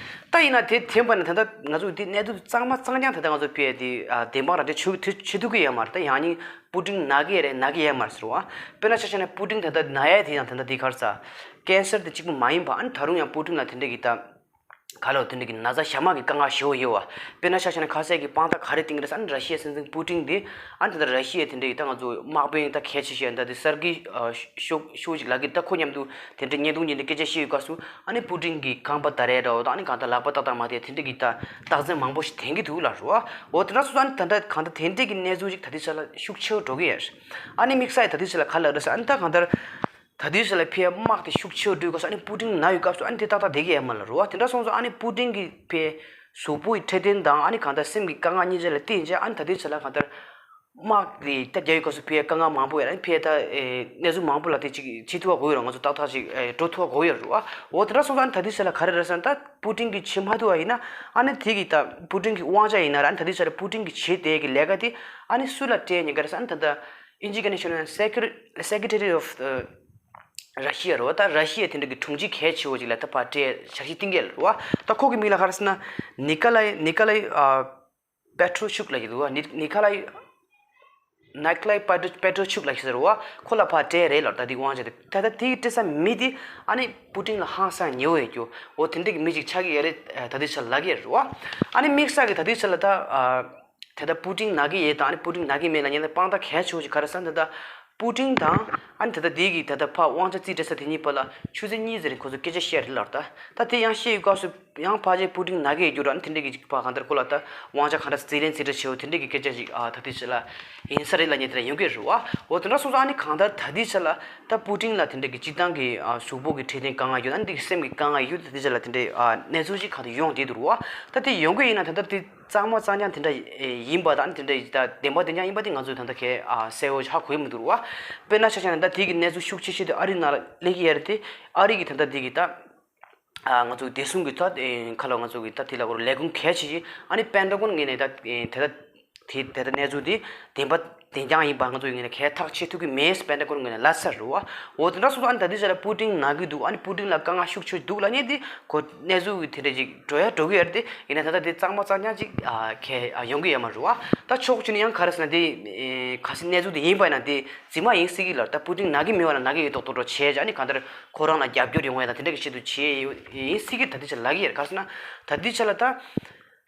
བ། ད་ཡིན་ན་དེ་འཐེན་པ་ནི་ད་ལྟ་ང་ཚོ་དེ་གནས་ཚུལ་གཙང་མ་གཙང་རྐྱང་ད་ལྟ་ང་ཚོ་ཕར་དེ་ཨ་བདེན་དཔང་ར་སྤྲོད་བྱེད་ཐུབ་ཀྱི་ཡོད་མ་རེད། ད་ཡང་སྙིང་པུ་ཏིན་ན་གི་རེད། ན་གི་ཡོད་མ་རེད་ཟེར་བ། དཔེར་ན་ཆ་བཞག་ན་པུ་ཏིན་ད་ལྟ་ན་ཡ་དེ་ཡང་ད་ལྟ་དེ་ག་རེ་ཟེར། ཀན་སར་དེ་གཅིག་པུ་མ་ཡིན་པ། ཨ་ནི་ད་རུང་ཡང་པུ་ཏིན་ལ་དེ་འདྲ་གི་ད་ག་ལ་དེ་འདྲ་གི་ན་ཚ་ཞྭ་དམར་གྱི་དཀའ་ངལ་ཞེ་པོ་ཡོད་བ། དཔེར་ན་ཆ་བཞག་ན་ཁ་གསལ་གྱི་དཔང་རྟགས་ག་རེ་བསྟན་གྱི་རེད་ཟེར། ཨ་ནི་ར་ཤི་ཡའི་སྲིད་འཛིན་པུ་ཏིན་དེ་ཨ་ནི་ད་ལྟ་ར་ཤི་ཡའི་དེ་འདྲ་གི་ད་ང་ཚོ་དམག་དཔོན་ད་གལ་ཆེ་ཤོས་ད་དེ་སར་གི་ཤོ་ཤོ་ཅིག་ལབ་ཀྱི། ད་ཁོ་མཉམ་དུ་དེ་འདྲ་བརྙན་ཐུང་གཉིས་ནས་སྐད་ཆ་བཤད་ཡོད་སྐབས་སུ་ཨ་ནི་པུ་ཏིན་གྱི་རྐང་པ་བརྡར་ཡ་འདྲ་བོ་དང་། ཨ་ནི་གང་ལྟར་ལག་པ་ཏག་ཏག་མ་བསྡད་དེ་འདྲ་གི་ད་རྟགས་མཚན་མང་པོ་ཞིག་འཐེན་གྱི་འདུག་ལབ་རེད་བ། འོ་དེ་འདྲ་སོང་ཙང་ཨ་ནི་ད་ལྟ་གང་ལྟར་དེ་འདྲ་གི་གནས་ཚུལ་ཞིག་ད་ལྟའི་ཆ་ལ་ཤུགས་ཆེ་བོ་འགྲོ་གི་ཡོད་རེད། ཨ་ནི་དམིགས་བསལ་ད་ལྟའི་ཆ་ལ་ག་ལབ་རེད་ཟེར། ཨ་ནི་ད་གང་ལྟར་ད་ལྟའི་ཆ་ལ་ཕར་དམག་དེ་ཤུགས་ཆེ་བོ་འགྲོ་དགོས་སོ། ཨ་ནི་པུ་ཏིན་ན་ཡོད་སྐབས་སུ་ཨ་ནི་དེ་ཏག་ཏག་བསྡད་ཀྱི་ཡོད་མ་རེད་བ། དེ་འདྲ་སོང་ཙང་ཨ་ནི་པུ་ཏིན་གྱི་ཕར་གཟུགས་པོ་ཡི་འཕྲོད་བསྟེན་དང་ཨ་ནི་གང་ལྟར་སེམས་ཀྱི་དཀའ་ངལ་གཉིས་ཆ་ལ་བརྟེན་བྱས་ཨ་ནི་ད་ལྟའི་ཆ་ལ་གང་ལྟར་དམག་དེ་ད་རྒྱག་ཡོད་སྐབས་སུ་ཕར་དཀའ་ངལ་མང་པོ་ཡོད། ཨ་ནི་ཕར་ད་ཨེ་གནས་ཚུལ་མང་པོ་ལ་དེ་ཅིག་བྱེད་ཐུབ་པ་དགོས་ཡོད་རེད། ང་ཚོ་ཏག་ཏག་ཅིག་ཨེ་འགྲོ་ཐུབ་པ་དགོས་ཡོད་རེད་བ། འོ་དེ་འདྲ་སོང་ཙང་ཨ་ནི་ད་ལྟའི་ཆ་ལ་ག་རེ་རེད་ཟེར་ན། ད་པུ་ཏིན་གྱིས་བྱེད་མ་ཐུབ་པ་ཡིན་ན་ཨ་ནི་དེ་གི་ད་པུ་ཏིན་གྱི་དབང་ཆ་ཡིན་ན་ར། ཨ་ནི་ད་ལྟའི་ཆ་ལ་པུ་ཏིན་གྱིས་བྱེད་བསྡད་ཀྱི་ལས་ཀ་དེ་ཨ་ནི་སུ་ལ་སྤྲད་ཉེན་ཁ་རེད་ཟེར། ཨ་ནི་ད་ལྟ་ཨིན་ཇི་སྐད་ནས་བཤད་ན་Secre- Secretary of the ར་ཤི་ཡ་རེད་བ། ད་ར་ཤི་ཡའི་དེ་འདྲ་གི་དྲུང་ཆེ་གལ་ཆེ་བོ་ཅིག་ལ་ད་ཕར་སྤྲད་ཞག་ཞིག་བཏིང་གི་རེད་བ། ད་ཁོ་གི་མིང་ལ་ག་རེ་ཟེར་ན། ནི་ཀ་ལའི་ནི་ཀ་ལའི་ཨ་པེ་ཏྲོ་ཤུག་ལབ་ཀྱི་འདུག་བ། ནི་ནི་ཀ་ལའི། ནི་ཀ་ལའི་པེ་ཏྲོ་པེ་ཏྲོ་ཤུག་ལབ་ཀྱི་ཟེར་བ། ཁོ་ལ་ཕར་སྤྲད་རེད་ལབ། ད་དེ་དབང་ཆ་དེ་ད་ལྟ་དེ་སྤྲད་ས་མི་དེ་ཨ་ནི་པུ་ཏིན་ལ་ཧང་སང་ཉེ་བོ་ཡོད་རྒྱུ་འོ་དེ་འདྲ་གི་མི་ཅིག་ཆགས་ཀྱི་ཡོད་རེད། ད་ལྟའི་ཆ་ལ་ལབ་ཀྱི་ཡོད་རེད་བ། ཨ་ནི་དམིགས་བསལ་གྱི་ད་ལྟའི་ཆ་ལ་ད་ཨ། ད་ལྟ་པུ་ཏིན་ན་གི་ཡོད་དང་ཨ་ནི་པུ་ཏིན་ན་གི་མེད་ལབ་མཁན་ལ་དཔང་རྟགས་གལ་ཆེ་བོ་ཞིག་ག་རེ་ཟེར་ན། ད་ལྟ་པུ་ཏིན་དང་ཨ་ནི་ད་ལྟ་དེ་གི་ད་ལྟ་ཕར་དབང་ཆ་རྩིས་སྤྲད་ས་དེ་གཉིས་བར་ལ་ཆུ་ཚོད་གཉིས་ཙམ་རིང་ཁོ་ཚོ་སྐད་ཆ་བཤད་རེད་ལབ། ད་ད་དེ་ཡང་བཤད་ཡོད་སྐབས་སུ་ཡང་ཕལ་ཆེར་པུ་ཏིན་ན་གི་ཡོད་རྒྱུ་ར་ཨ་ནི་དེ་འདྲ་གི་ཅིག་ཕར་གང་ལྟར་ཁོ་ལ་ད་དབང་ཆ་གང་འདྲ་རྩིས་ལེན་རྩིས་སྤྲད་བྱེད་འོ་དེ་འདྲ་གི་སྐད་ཆ་ཞིག་ཨ་ད་ལྟའི་ཆ་ལ་ཡིན་ས་རེད་ལབ་མཁན་དེ་འདྲ་ཡོང་གི་རེད་བ། འོ་དེ་འདྲ་སོང་ཙང་ཨ་ནི་གང་ལྟར་ད་ལྟའི་ཆ་ལ་ད་པུ་ཏིན་ལ་དེ་འདྲ་གི་སྤྱིར་བཏང་གི་ཨ་གཟུགས་པོ་གི་འཕྲོད་བསྟེན་དཀའ་ངལ་ཡོད་ཨ་ནི་དེ་གི་སེམས་ཀྱི་དཀའ་ངལ་ཡོད། ད་ལྟའི་ཆ་ལ་དེ་འདྲའི་ཨ་གནས་ཚུལ་ཅིག་གང་དུ་ཡོང་བསྡད་འདུག་རེད་བ། ད་དེ་ཡོང་གི་ཡིན་ན་ད་ལྟ་དེ་གཙང་མ་གཙང་རྐྱང་དེ་འདྲ་ཡིན་པ་དང་དེ་འདྲ་ཡི་ད་བདེན་པ་བདེན་རྐྱང་ཡིན་པ་དེ་ང་ཚོས་ད་ལྟ་གས་ཨ་གསལ་བོ་ཧ་གོ་ཡི་མི་འདུག་རེད་བ། དཔེར་ན་ཆ་བཞག་ན་ད་དེ་གི་གནས་ཚུལ་ཤུགས་ཆེ་ཤོས་དེ་ཨ་རི་ནང་ལ་སླེབས་ཀྱི་ཡོད་རེད་དེ། ཨ་རི་གི་ད་ལྟ་དེ་གི་ད་ཨ་ང་ཚོ་བདེ་སྲུང་གི་ད་ཁ་ལོ་ང་ཚོ་གི་ད་དེ་ལ་གོ་ལས་ཁུངས་གལ་ཆེ་ཆེ་ཨ་ནི་པེན་ཊ་གོན་ངོས་ནས་ད་དེ་ད་དེ་དེ་ད་གནས་ཚུལ་དེ་བདེན་པ་བདེན་རྐྱང་ཡིན་པ་ང་ཚོ་ཡིན་ན་གས་ཐག་ཆོད་ཐུབ་ཀྱི་མེད་པེན་ཊ་གོན་ངོས་ནས་ལབ་ཚར་རེད་བ། འོ་དེ་འདྲ་སོང་ཙང་ཨ་ནི་ད་ལྟའི་ཆ་ལ་པུ་ཏིན་ན་གི་འདུག་ཨ་ནི་པུ་ཏིན་ལ་དཀའ་ངལ་ཤུགས་ཆེ་འདུག་ལབ་མཁན་དེ་ཁོ་གནས་ཚུལ་གི་དེ་འདྲ་ཅིག་འགྲོ་ཡ་འགྲོ་གི་ཡོད་རེད་དེ། ཡིན་ན་ད་ལྟ་དེ་གཙང་མ་གཙང་རྐྱང་ཅིག་ཨ་གས་ཨ་ཡོང་གི་ཡོད་མ་རེད་བ། ད་ཕྱོགས་གཅིག་ནས་ཡང་ག་རེ་ཟེར་ན་དེ་ཨེ་གལ་སྲིད་གནས་ཚུལ་དེ་ཡིན་པ་ཡིན་ན་དེ་རྫུན་མ་ཡིན་སྲིད་ཀྱི་ལབ། ད་པུ་ཏིན་ན་གི་མེད་པ་ལ་ན་གི་ཡོད་མདོག་མདོག་འདྲ་བྱས་ཨ་ནི་གང་ལྟར་ཁོ་རང་ལ་རྒྱབ་སྐྱོར་ཡོང་བ་ཡིན་ན་དེ་འདྲ་གི་ཆེད་དུ་བྱས་ཡོད་ཡིན་སྲིད་ཀྱི། ད་ལྟའི་ཆ་ལ་ལབ་ཀྱི་ཡོད་རེད། ག་རེ་ཟེར་ན་ད་ལྟའི་ཆ་ལ་ད།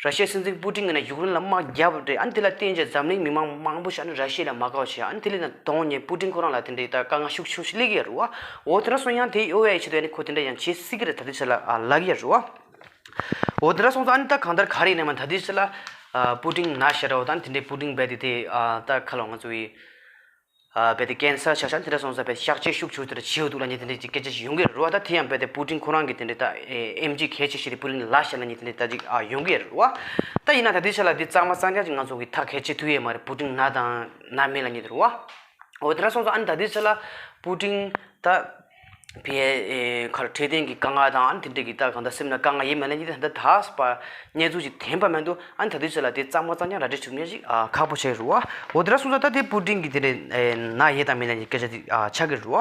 ར་ཤི་ཡའི་སྲིད་འཛིན་པུ་ཏིན་གྱིས་ནས་ཡུཀ་རེན་ལ་དམག་བརྒྱབ་རེད། ཨ་ནི་དེ་ལ་བརྟེན་བྱས་འཛམ་གླིང་མི་མང་མང་པོ་ཞིག་ཨ་ནི་ར་ཤི་ཡ་ལ་མ་དགའ་བ་བྱས། ཨ་ནི་དེ་ལས་ན་གདོང་ནས་པུ་ཏིན་ཁོ་རང་ལ་དེ་འདྲའི་ད་དཀའ་ངལ་ཤུགས་ཆེ་ཤོས་སླེབས་ཀྱི་ཡོད་རེད་བ། འོ་དེ་འདྲ་སོང་ཡང་དེ་གཡོལ་ཡའི་ཆེད་དུ་ཨ་ནི་ཁོ་དེ་འདྲ་ཡང་བྱེད་སྲིད་ཀྱི་རེད། ད་ལྟའི་ཆ་ལ་ཨ་ལབ་ཀྱི་ཡོད་རེད་བ། འོ་དེ་འདྲ་སོང་ཙང་ཨ་ནི་ད་གང་ལྟར་ག་རེ་ཡིན་ནའི་མ་ད་ལྟའི་ཆ་ལ་ཨ་པུ་ཏིན་ན་ཤ་ར་བ་དང་དེ་འདྲའི་པུ་ཏིན་རྦད་དེ་དེ་ཨ་ད་ཁ་ལོ་ང་ཚོ་ཡི། ཨ་རྦད་དེ་ཀེན་སར་ཆགས་ཤག་དེ་འདྲ་སོང་ཙང་རྦད་གཤགས་བཅོས་ཤུགས་ཆེ་དེ་འདྲ་བྱེད་འདུག་ལབ་མཁན་དེ་འདྲའི་ཅིག་སྐད་ཆ་ཞིག་ཡོང་གི་རེད་བ། ད་དེ་ཡང་རྦད་དེ་པུ་ཏིན་ཁོ་རང་གི་དེ་འདྲའི་ད་ཨེམ་ཆི་གལ་ཆེ་ཤོས་དེ་པུ་ཏིན་ལ་བཤད་ལབ་མཁན་དེ་འདྲའི་ད་ཅིག་ཨ་ཡོང་གི་རེད་བ། ད་ཡིན་ན་ད་ལྟའི་ཆ་ལ་དེ་གཙང་མ་གཙང་རྐྱང་ཅིག་ང་ཚོ་གི་ཐག་གལ་ཆེ་ཐུབ་ཡས་མ་རེད། པུ་ཏིན་ན་དང་ན་མེད་ལབ་མཁན་དེ་རེད་བ། འོ་དེ་འདྲ་སོང་ཙང་ཨ་ནི་ད་ལྟའི་ཆ་ལ་པུ་ཏིན་ད་ཕའི་ཨེ་ཁར་འཕྲོད་བསྟེན་གྱི་དཀའ་ངལ་དང་ཨ་ནི་དེ་འདྲའི་གི་ད་གང་ལྟར་སེམས་ནང་དཀའ་ངལ་ཡོད་མེད་ལབ་མཁན་དེ་ད་ལྟ་ད་ཕར་གནས་ཚུལ་ཅིག་ཐོན་པ་མི་འདུག་ཨ་ནི་ད་ལྟའི་ཆ་ལ་དེ་གཙང་མ་གཙང་རྐྱང་ར་སྤྲོད་ཐུབ་མཁན་ཞིག་ཨ་ཁག་པོ་ཆགས་རེད་བ། འོ་དེ་འདྲ་སོང་ཙང་ད་དེ་པུ་ཏིན་གྱི་དེ་འདྲའི་ཨེ་ན་ཡོད་དང་མེད་ལབ་མཁན་སྐད་ཆ་དེ་ཨ་ཆགས་ཀྱི་རེད་བ།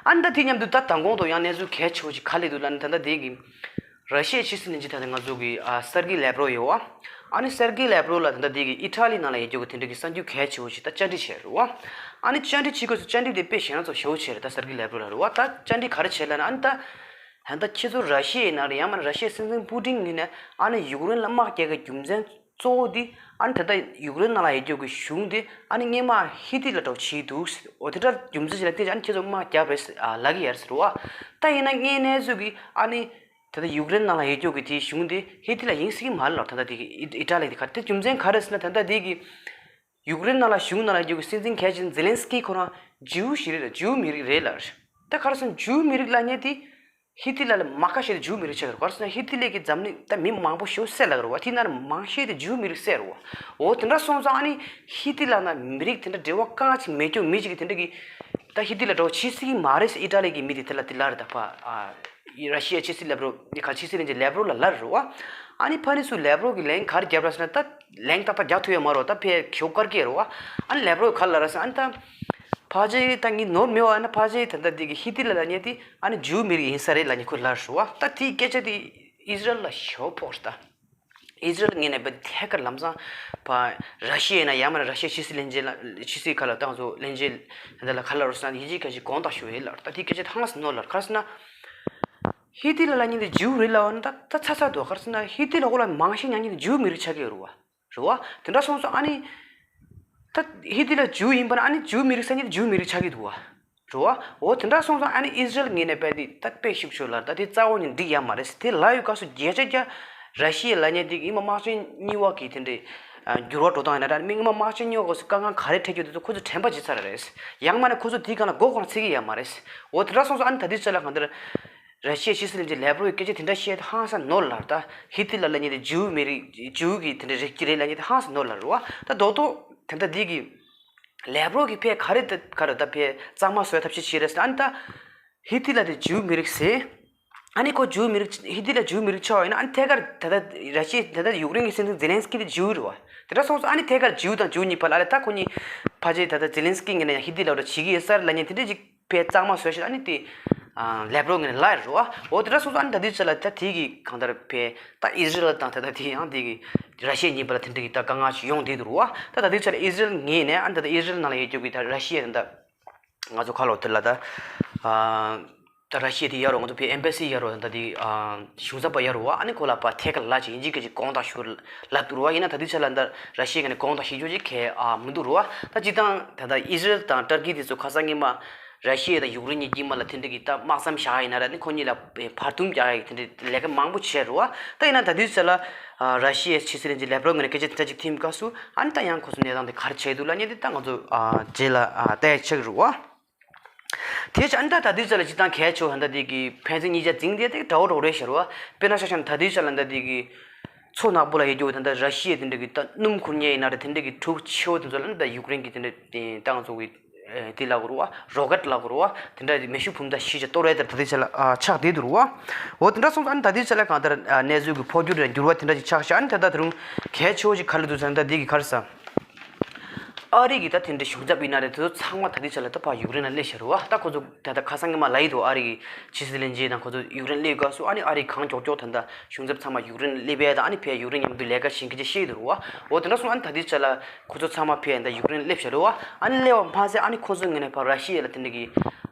ཨ་ནི་ད་དེ་མཉམ་དུ་ད་མདང་དགོང་དུ་ཡང་གནས་ཚུལ་གལ་ཆེ་བོ་ཅིག་ག་སླེབས་འདུག་ལབ་ན། ད་ལྟ་དེ་གི་ར་ཤི་ཡའི་ཕྱི་སྲིད་བློན་ཆེན་ད་ལྟ་ང་ཚོ་གི་ཨ་སེར་གི་ལེབ་རོ་ཡོད་བ། ཨ་ནི་སེར་གི་ལེབ་རོ་ལ་ད་ལྟ་དེ་གི་ཨི་ཊ་ལི་ནང་ལ་ཡོད་རྒྱུ་གི་དེ་འདྲ་གི་གསར་འགྱུར་གལ་ཆེ་བོ་ཞིག་ད་བཅར་འདྲི་བྱས་རེད་བ། ཨ་ནི་བཅར་འདྲི་བྱེད་དགོས་སུ་བཅར་འདྲི་དེ་དཔེ་ཞེ་དྲག་ཚོ་ཞེ་བོ་བྱས་རེད། ད་སེར་གི་ལེབ་རོ་ལ་རེད་བ། ད་བཅར་འདྲི་ག་རེ་བྱས་ལབ་ན་ཨ་ནི་ད་ད་ལྟ་ཁྱེད་ཚོ་ར་ཤི་ཡའི་ནང་ལ་ཡང་མིན་ན་ར་ཤི་ཡའི་སྲིད་འཛིན་པུ་ཏིན་ཡིན་ན་ཨ་ནི་ཡུཀ་རེན་ལ་དམག་རྒྱག་གི་རྒྱུ་མཚན་གཙོ་བོ་དེ་ཨ་ནི་ད་ལྟ་ཡུཀ་རེན་ནང་ལ་ཡོད་རྒྱུ་གི་གཞུང་དེ་ཨ་ནི་སྔོན་མ་ཧི་ཏི་ལ་འགྲོ་བྱས་འདུག་འོ་དེ་འདྲ་རྒྱུ་མཚན་ཞིག་ལ་བརྟེན་ཨ་ནི་ཁྱེད་ཚོ་དམག་རྒྱབ་རེད་ཨ་ལབ་ཀྱི་ཡོད་རེད་ཟེར་བ། ད་ཡིན་ན་དངོས་གནས་ཚོད་ཀྱི་ཨ་ནི། ད་ལྟ་ཡུཀ་རེན་ནང་ལ་ཡོད་རྒྱུ་གི་དེའི་གཞུང་དེ་ཧི་ཏི་ལ་ཡིན་སྲིད་ཀྱི་མ་རེད་ལབ། ད་ལྟ་དེ་གི་ཨི་ཨི་ཊ་ལི་དེ་ག་རེ་དེ་རྒྱུ་མཚན་ག་རེ་ཟེར་ན། ད་ལྟ་དེ་གི་ཡུཀ་རེན་ནང་ལ་གཞུང་ནང་ལ་ཡོད་རྒྱུ་གི་སྲིད་འཛིན་གལ་ཆེན་ཛེ་ལན་སི་ཀི་ཁོ་རང་ཇིའུ་ཞིག་རེད་ལ། ཇིའུ་མི་རིགས་རེད་ལ། ད་ག་རེ་ཟེར་ན་ཇིའུ་མི་རིགས་ལབ་མཁན་དེ་ཧི་ཏི་ལ་ལ་མ་ཁ་ཤས་དེ་ཇིའུ་མི་རིགས་ཆགས་ཀྱི་རེད། ག་རེ་ཟེར་ན་ཧི་ཏི་ལ་གི་འཛམ་གླིང་ད་མི་མང་པོ་ཞེ་བསད་ལབ་ཀྱི་རེད་བ། དེ་ནང་ལ་མང་ཤས་དེ་ཇིའུ་མི་རིགས་བསད་རེད་བ། འོ་དེ་འདྲ་སོང་ཙང་ཨ་ནི་ཧི་ཏི་ལ་ན་མི་རིགས་དེ་འདྲ་འབྲེལ་བ་གང་ཅིག་མེད་རྒྱུ་མི་ཅིག་གི་དེ་འདྲ་གི་ད་ཧི་ཏི་ལ་འགྲོ་བྱེད་སྲིད་ཀྱི་མ་རེད་ཟེར་ཨི་ཊ་ལི་གི་མི་དེ་དེ་ལ་དེ་ལབ་རེད། ད་ཕ་ཨ་ར་ཤི་ཡའི་ཕྱི་སྲིད་ལེབ་རོ་ནི་ག་ཕྱི་སྲིད་བློན་ཆེན་ལེབ་རོ་ལ་ལབ་རེད་བ། ཨ་ནི་ཕ་ནི་སུ་ལེབ་རོ་གི་ལན་ག་རེ་བརྒྱབ་ར་ཟེར་ན། ད་ལན་ཏག་ཏག་རྒྱག་ཐུབ་ཡོད་མ་རེད་བ། ད་ཕའི་ཞོགས་དཀར་སྐད་རེད་བ། ཨ་ནི་ལེབ་རོ་ག་ལབ་ར་ཟེར་ན། ཨ་ནི་ད་ཕ་ཇེ་ད་ངའི་ནོར་མེད་བ། ཨ་ནི་ཕ་ཇེ་ད་ད་འདི་གི་ཧི་ཏི་ལ་ལབ་མཁན་དེ་ཨ་ནི་ཇིའུ་མི་རིགས་ཡིན་ས་རེད་ལབ་མཁན་ཁོས་ལབ་རེད་བ། ད་དེའི་སྐད་ཆ་དེ་ཨི་ཟི་རལ་ལ་ཞེ་པོ་ཕོག་རེད་ད། ཨི་ཟི་རལ་ངོས་ནས་བལ་ཐད་ཀར་ལམ་སང་ཕ་ར་ཤི་ཡ་ཡིན་ན་ཡང་མིན་ན་ར་ཤི་ཡའི་ཕྱི་སྲིད་བློན་ཆེན་ལ་ཕྱི་སྲིད་ཁ་ལ་ཏང་ཚོ་བློན་ཆེན་དེ་ལ་ག་ལབ་རོགས་ཟེར་ན། ཡིན་གཅིག་མིན་གཅིག་དགོངས་དག་ཞུ་ཡིན་ལབ། ད་དེ་སྐད་ཆ་ཧང་སང་ནོར་ལབ། ག་རེ་ཟེར་ན། ཧི་ཏི་ལ་ལབ་མཁན་དེ་ཇིའུ་རེད་ལབ་པ་ན་ད་ད་ཚ་ཚ་འདུག་ག་རེ་ཟེར་ན་ཧི་ཏི་ལ་ཁོ་ལ་མང་ཤས་ཉར་མཁན་དེ་ཇིའུ་མི་རིགས་ཆགས་ཀྱི་ཡོད་རེད་བ། རེད་བ། དེ་འདྲ་སོང་ཙང་ཨ་ནི། ད་ཧི་ཏི་ལ་ཇིའུ་ཡིན་པ་ན་ཨ་ནི་ཇིའུ་མི་རིགས་ཟེར་མཁན་དེ་ཇིའུ་མི་རིགས་ཆགས་ཀྱི་འདུག་བ། རེད་བ། འོ་དེ་འདྲ་སོང་ཙང་ཨ་ནི་ཨི་ཟི་རལ་ངོས་ནས་བལ་དེ་ད་དཔེ་ཤུགས་ཆེ་ལབ། ད་དེ་རྩ་བ་ནས་འགྲིག་ཡ་མ་རེད། དེ་ལབ་ཡོད་སྐབས་སུ་བརྒྱ་ཆ་བརྒྱ་ར་ཤི་ཡ་ལབ་མཁན་དེ་གི་ཨིན་མ་དམག་ཆེན་གཉིས་པ་གི་དེ་འདྲའི་འགྱུར་བ་འགྲོ་སྟངས་ཡིན་ན་འདྲ། མི་ཨིན་མ་དམག་ཆེན་གཉིས་པ་སྐབས་སུ་དཀའ་ངལ་ག་རེ་འཕྲད་ཀྱི་འདུག་ཁོ་ཚོས་དྲན་པ་བརྗེད་ཚར་རེད། ཡང་མིན་ན་ཁོ་ཚོ་དེའི་སྒང་ལ་མགོ་སྐོར་ཚིག་གི་ཡ་མ་རེད། འོ་དེ་འདྲ་སོང་ཙང་ཨ་ནི་ད་དེ་ཚོ་ལ་གང་ལྟར་ར་ཤི་ཡའི་ཕྱི་སྲིད་བློན་ཆེན་ལེབ་རོ་ཡི་སྐད་ཆ་དེ་འདྲ་བཤད་དེ་ཧང་སང་ནོར་ལབ། ད་ཧི་ཏི་ལ་ལབ་མཁན་དེ་ཇིའུ་མི་རིགས་ཇིའུ་གི་དེ་འདྲ་རིགས་ཀྱི་རེད་ལབ་མཁན་དེ་ཧང་སང་ནོར་ལབ་རེད་བ། ད་རྡོག་རྡོག་དེ་འདྲ་དེ་གི་ལེབ་རོ་གི་ཕའི་ག་རེ་ད་ག་རེ་ད་ཕའི་གཙང་མ་བཟོ་ཡ་ཐབས་ཤེས་བྱེད་རེད་ཟེར། ཨ་ནི་ད་ཧི་ཏི་ལ་དེ་ཇིའུ་མི་རིགས་ཟེར། ཨ་ནི་ཁོ་ཇིའུ་མི་རིགས་ཧི་ཏི་ལ་ཇིའུ་མི་རིགས་ཆགས་པ་ཡིན་ན་ཨ་ནི་ཐད་ཀར་ད་ལྟ་ར་ཤི་ཡ་ད་ལྟ་ཡུཀ་རེན་གྱི་སྲིད་འཛིན་ཛེ་ལན་སི་ཀི་དེ་ཇིའུ་རེད་བ། དེ་འདྲ་སོང་ཙང་ཨ་ནི་ཐད་ཀར་ཇིའུ་དང་ཇིའུ་གཉིས་བར་ལ་ཨ་ལས་ད་ཁོ་གཉིས་ཕལ་ཆེར་ད་ལྟ་ཛེ་ལན་སི་ཀི་ངོས་ནས་ཡང་ཧི་ཏི་ལ་འགྲོ་བྱེད་ཀྱི་ཡོད་ས་རེད་ལབ་མཁན་དེ་འདྲ་ཅིག་ཕའི་གཙང་མ་བཟོས་ཤིག་ཨ་ནི་དེ་ལེབ་རོགས་ངན་ལ་ཡར་རོ། འོ་དེ་འདྲ་སོང་ཙང་ཨ་ནི་ད་དུས་ཚོད་ལ་ད་དེ་གི་གང་ལྟར་ཕའི་ད་ཨི་ཟི་རེལ་དང་ད་ད་དེ་ཡང་དེ་གི་ར་ཤི་ཡ་གཉིས་པ་ལ་དེ་འདྲ་གི་ད་དཀའ་ངལ་ཞིག་ཡོང་བསྡད་འདུག་རོ། ད་ད་དུས་ཚོད་ལ་ཨི་ཟི་རེལ་ངོས་ནས་ཨ་ནི་ད་ད་ཨི་ཟི་རེལ་ནང་ལ་ཡོད་རྒྱུ་གི་ད་ར་ཤི་ཡ་ད་ད་ང་ཚོ་ཁ་ལོ་དེ་ལ་ད་ཨ་ད་ར་ཤི་ཡ་དེ་ཡར་རོ། ང་ཚོ་ཕའི་ཨེམ་པ་སི་ཡར་རོ། ད་དེ་ཨ་གཞུང་ཚབ་པ་ཡར་རོ། ཨ་ནི་ཁོ་ལ་ཕར་ཐད་ཀར་ལབ་ཅིག་ཡིན་གཅིག་གི་གཅིག་དགོངས་དག་ཞུ་ལབ་འདུག་རོ། ཡིན་ན་ད་དུས་ཚོད་ལ་ད་ར་ཤི་ཡ་ངོས་ནས་དགོངས་དག་ཞུ་རྒྱུ་ཅིག་གལ་ཨ་མི་འདུག་རོ། ད་སྤྱིར་བཏང་ད་ད་ཨི་ཟི་རེལ་དང་ཏུར་ཀི་དེ་ཚོ་ཁ་སང་ཉི་མ་ར་ཤི་ཡ་དང་ཡུཀ་རེན་གཉིས་དཀྱིལ་མ་ལ་དེ་འདྲ་གི་ད་དམག་མཚམས་བཞག་ཡིན་ན་ར་ནི་ཁོ་གཉིས་ལ་བར་འདུམ་རྒྱག་ཡ་གི་དེ་འདྲ་ལས་ཀ་མང་པོ་བྱས་རོ། ད་ཡིན་ན་ད་དུས་ཚོད་ལ་ཨ་ར་ཤི་ཡའི་ཕྱི་སྲིད་བློན་ཆེན་ལེབ་རོབ་ངོས་ནས་སྐད་ཆ་དེ་འདྲ་ཅིག་ཐིམ་སྐབས་སུ་ཨ་ནི་ད་ཡང་ཁོ་ཚོ་གནས་སྟངས་དེ་ག་རེ་བྱས་འདུག་ལབ་མཁན་དེ་ད་ང་ཚོ་ཨ་རྗེས་ལ་ཨ་ལྟ་ཡ་ཆགས་རོ། དེ་ཕྱིར་ཨ་ནི་ད་ད་དུས་ཚོད་ལ་སྤྱིར་བཏང་གལ་ཆེ་བ་ད་ལྟ་དེ་གི་ཕན་ཚུན་གཉིས་ཆ་འཛིང་དེ་དེ་འདྲ་བོ་འདྲ་བོ་རེད་ཤག་རོ། དཔེར་ན་ཆ་བཞག་ན་ད་དུས་ཚོད་ལ་ད་ལྟ་དེ་གི་མཚོ་ནག་པོ་ལ་ཡོད་རྒྱུ་ད་ལྟ་ར་ཤི་ཡ་དེ་འདྲ་གི་ད་སྣུམ་ཁུར་མཁན་ཡིན་ན་རེད། དེ་འདྲ་གི་འབྲུག་ཆེ་བོ་དེ་ཚོ་ལ་ནི་ད་ཡུཀ་རེན་གི་དེ་འདྲ་ད་ང་ཚོ་གི་དེ་ལབ་དགོས་རེད་བ། རོ་ཀེཊ་ལབ་དགོས་རེད་བ། དེ་འདྲ་མེ་ཤུགས་འཕུར་མདའ་བཞི་ཆ་གཏོར་ཡས་དེ་ད་ལྟའི་ཆ་ལ་ཨ་ཆགས་བསྡད་འདུག་རེད་བ། འོ་དེ་འདྲ་སོང་ཙང་ཨ་ནི་ད་ལྟའི་ཆ་ལ་གང་ལྟར་ཨ་གནས་ཚུལ་གྱི་འཕོ་འགྱུར་དང་འགྱུར་བ་དེ་འདྲ་ཅིག་ཆགས་ཤག་ཨ་ནི་ད་ལྟ་ད་རུང་གལ་ཆེ་བོ་ཞིག་ག་རེ་འདུག་ཟེར་ན་ད་འདི་གི་ག་རེ་ཟ། ཨ་རི་གི་ད་དེ་འདྲའི་གཞུང་ཚབ་ཡིན་ན་རེད། དེ་ཚོ་ཚང་མ་ད་ལྟའི་ཆ་ལ་ད་ཕར་ཡུཀ་རེན་ལ་སླེབས་ཤག་རེད་བ། ད་ཁོ་ཚོ་ད་ལྟ་ཁ་སང་ཉི་མ་ལབ་ཡི་འདུག་ཨ་རི་གི་ཕྱི་སྲིད་བློན་ཆེན་དང་ཁོ་ཚོ་ཡུཀ་རེན་སླེབས་སྐབས་སུ་ཨ་ནི་ཨ་རི་གང་མགྱོགས་མགྱོགས་ད་ལྟ་གཞུང་ཚབ་ཚང་མ་ཡུཀ་རེན་སླེབས་ཡས་དང་ཨ་ནི་ཕར་ཡུཀ་རེན་མཉམ་དུ་ལས་ཀ་བྱེད་མཁན་ཅིག་བཤད་ཡི་འདུག་རེད་བ། འོ་དེ་འདྲ་སོང་ཨ་ནི་ད་ལྟའི་ཆ་ལ་ཁོ་ཚོ་ཚང་མ་ཕར་ད་ཡུཀ་རེན་སླེབས་ཤག་རེད་བ། ཨ་ནི་སླེབས་པ་མ་ཟད་ཨ་ནི་ཁོ་ཚོའི་ངོས་ནས་ཕར་ར་ཤི་ཡ་ལ་དེ་འདྲ་གི་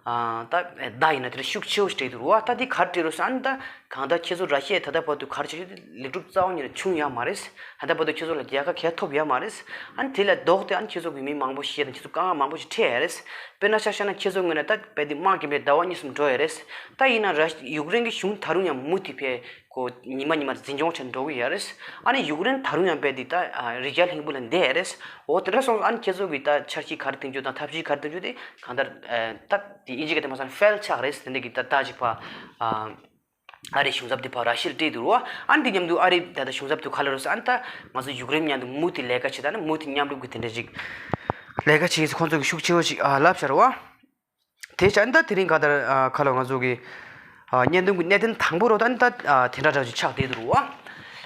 ཨ་ད་བརྡ་ཡིན་ན་དེ་འདྲ་ཤུགས་ཆེ་བོ་ཞིག་སྤྲད་འདུག་རེད་བ། ད་འདི་ག་རེ་སྤྲད་རེད་ཟེར་ན་ཨ་ནི་ད་གང་ལྟར་ཁྱེད་ཚོ་ར་ཤི་ཡས་ད་ལྟ་བར་དུ་ག་རེ་བྱས་ཡོད་དེ་ལེགས་གྲུབ་རྩ་བ་ཉིད་ནས་བྱུང་ཡོད་མ་རེད། ད་ལྟ་བར་དུ་ཁྱེད་ཚོ་ལ་རྒྱལ་ཁ་གང་ཡང་ཐོབ་ཡོད་མ་རེད། ཨ་ནི་དེ་ལས་ལྡོག་སྟེ་ཨ་ནི་ཁྱེད་ཚོ་གི་མི་མང་པོ་ཤི་དང་ཁྱེད་ཚོ་དཀའ་ངལ་མང་པོ་ཞིག་འཕྲད་ཡོད་རེད། དཔེར་ན་ཆ་བཞག་ན་ཁྱེད་ཚོ་ངོས་ནས་ད་རྦད་དེ་དམག་རྒན་པའི་ཟླ་བ་གཉིས་གསུམ་འགྲོ་ཡོད་རེད། ད་ཡིན་ན་ར་ཡུཀ་རེན་གྱི་གཞུང་ད་རུང་ཡང་མུ་མཐུད་ཕར་ཁོ་ཉི་མ་ཉི་མར་འཛིན་སྐྱོང་བྱས་འགྲོ་གི་ཡོད་རེད། ཨ་ནི་ཡུཀ་རེན་ད་རུང་ཡང་རྦད་དེ་ད་རི་རྒྱལ་ལྷུན་པོ་ལ་བསྡད་ཡོད་རེད། འོ་དེ་འདྲ་སོང་ཙང་ཨ་ནི་ཁྱེད་ཚོ་གི་ད་འཆར་གཞི་ག་རེ་འདིང་རྒྱུ་དང་ཐབས་ཤེས་ག་རེ་འདིང་རྒྱུ་དེ་གང་ལྟར་ད་དེ་དབྱིན་ཇི་སྐད་དུ་མ་སོང་ན་ཕེལ་ཆགས་རེད། དེ་འདྲ་གི་ད་ད་ཅིག་ཕར་ཨ་རིའི་གཞུང་ཚབ་དེ་ཕར་ར་ཤི་ཡར་སྤྲད་འདུག་རོ། ཨ་ནི་དེ་མཉམ་དུ་ཨ་རི་ད་ལྟ་གཞུང་ཚབ་དེ་ག་ལ་རོ་ཟེར་ཨ་ནི་ད་ང་ཚོ་ཡུཀ་རེན་མཉམ་དུ་མུ་མཐུད་ལས་ཀ་བྱེད་ད་ནི་མུ་མཐུད་མཉམ་རུབ་ཀྱི་དེ་འདྲ་ཅིག་ལས་ཀ་བྱེད་ཀྱི་ཁོང་ཚོ་གི་ཤུགས་ཆེ་བོ་ཞིག་ཨ་ལབ་བྱ་རོ། དེ་བྱས་ཨ་ནི་ད་དེ་རིང་ག་ལྟར་ཨ་ཁ་ལོ་ང་ཚོ་གི་ཨ་བརྙན་ཐུང་གི་གནད་དོན་དང་པོ་རོ། ད་ཨ་ནི་ད་ཨ་དེ་འདྲ་འདྲ་ཅིག་ཆགས་བསྡད་འདུག་རོ།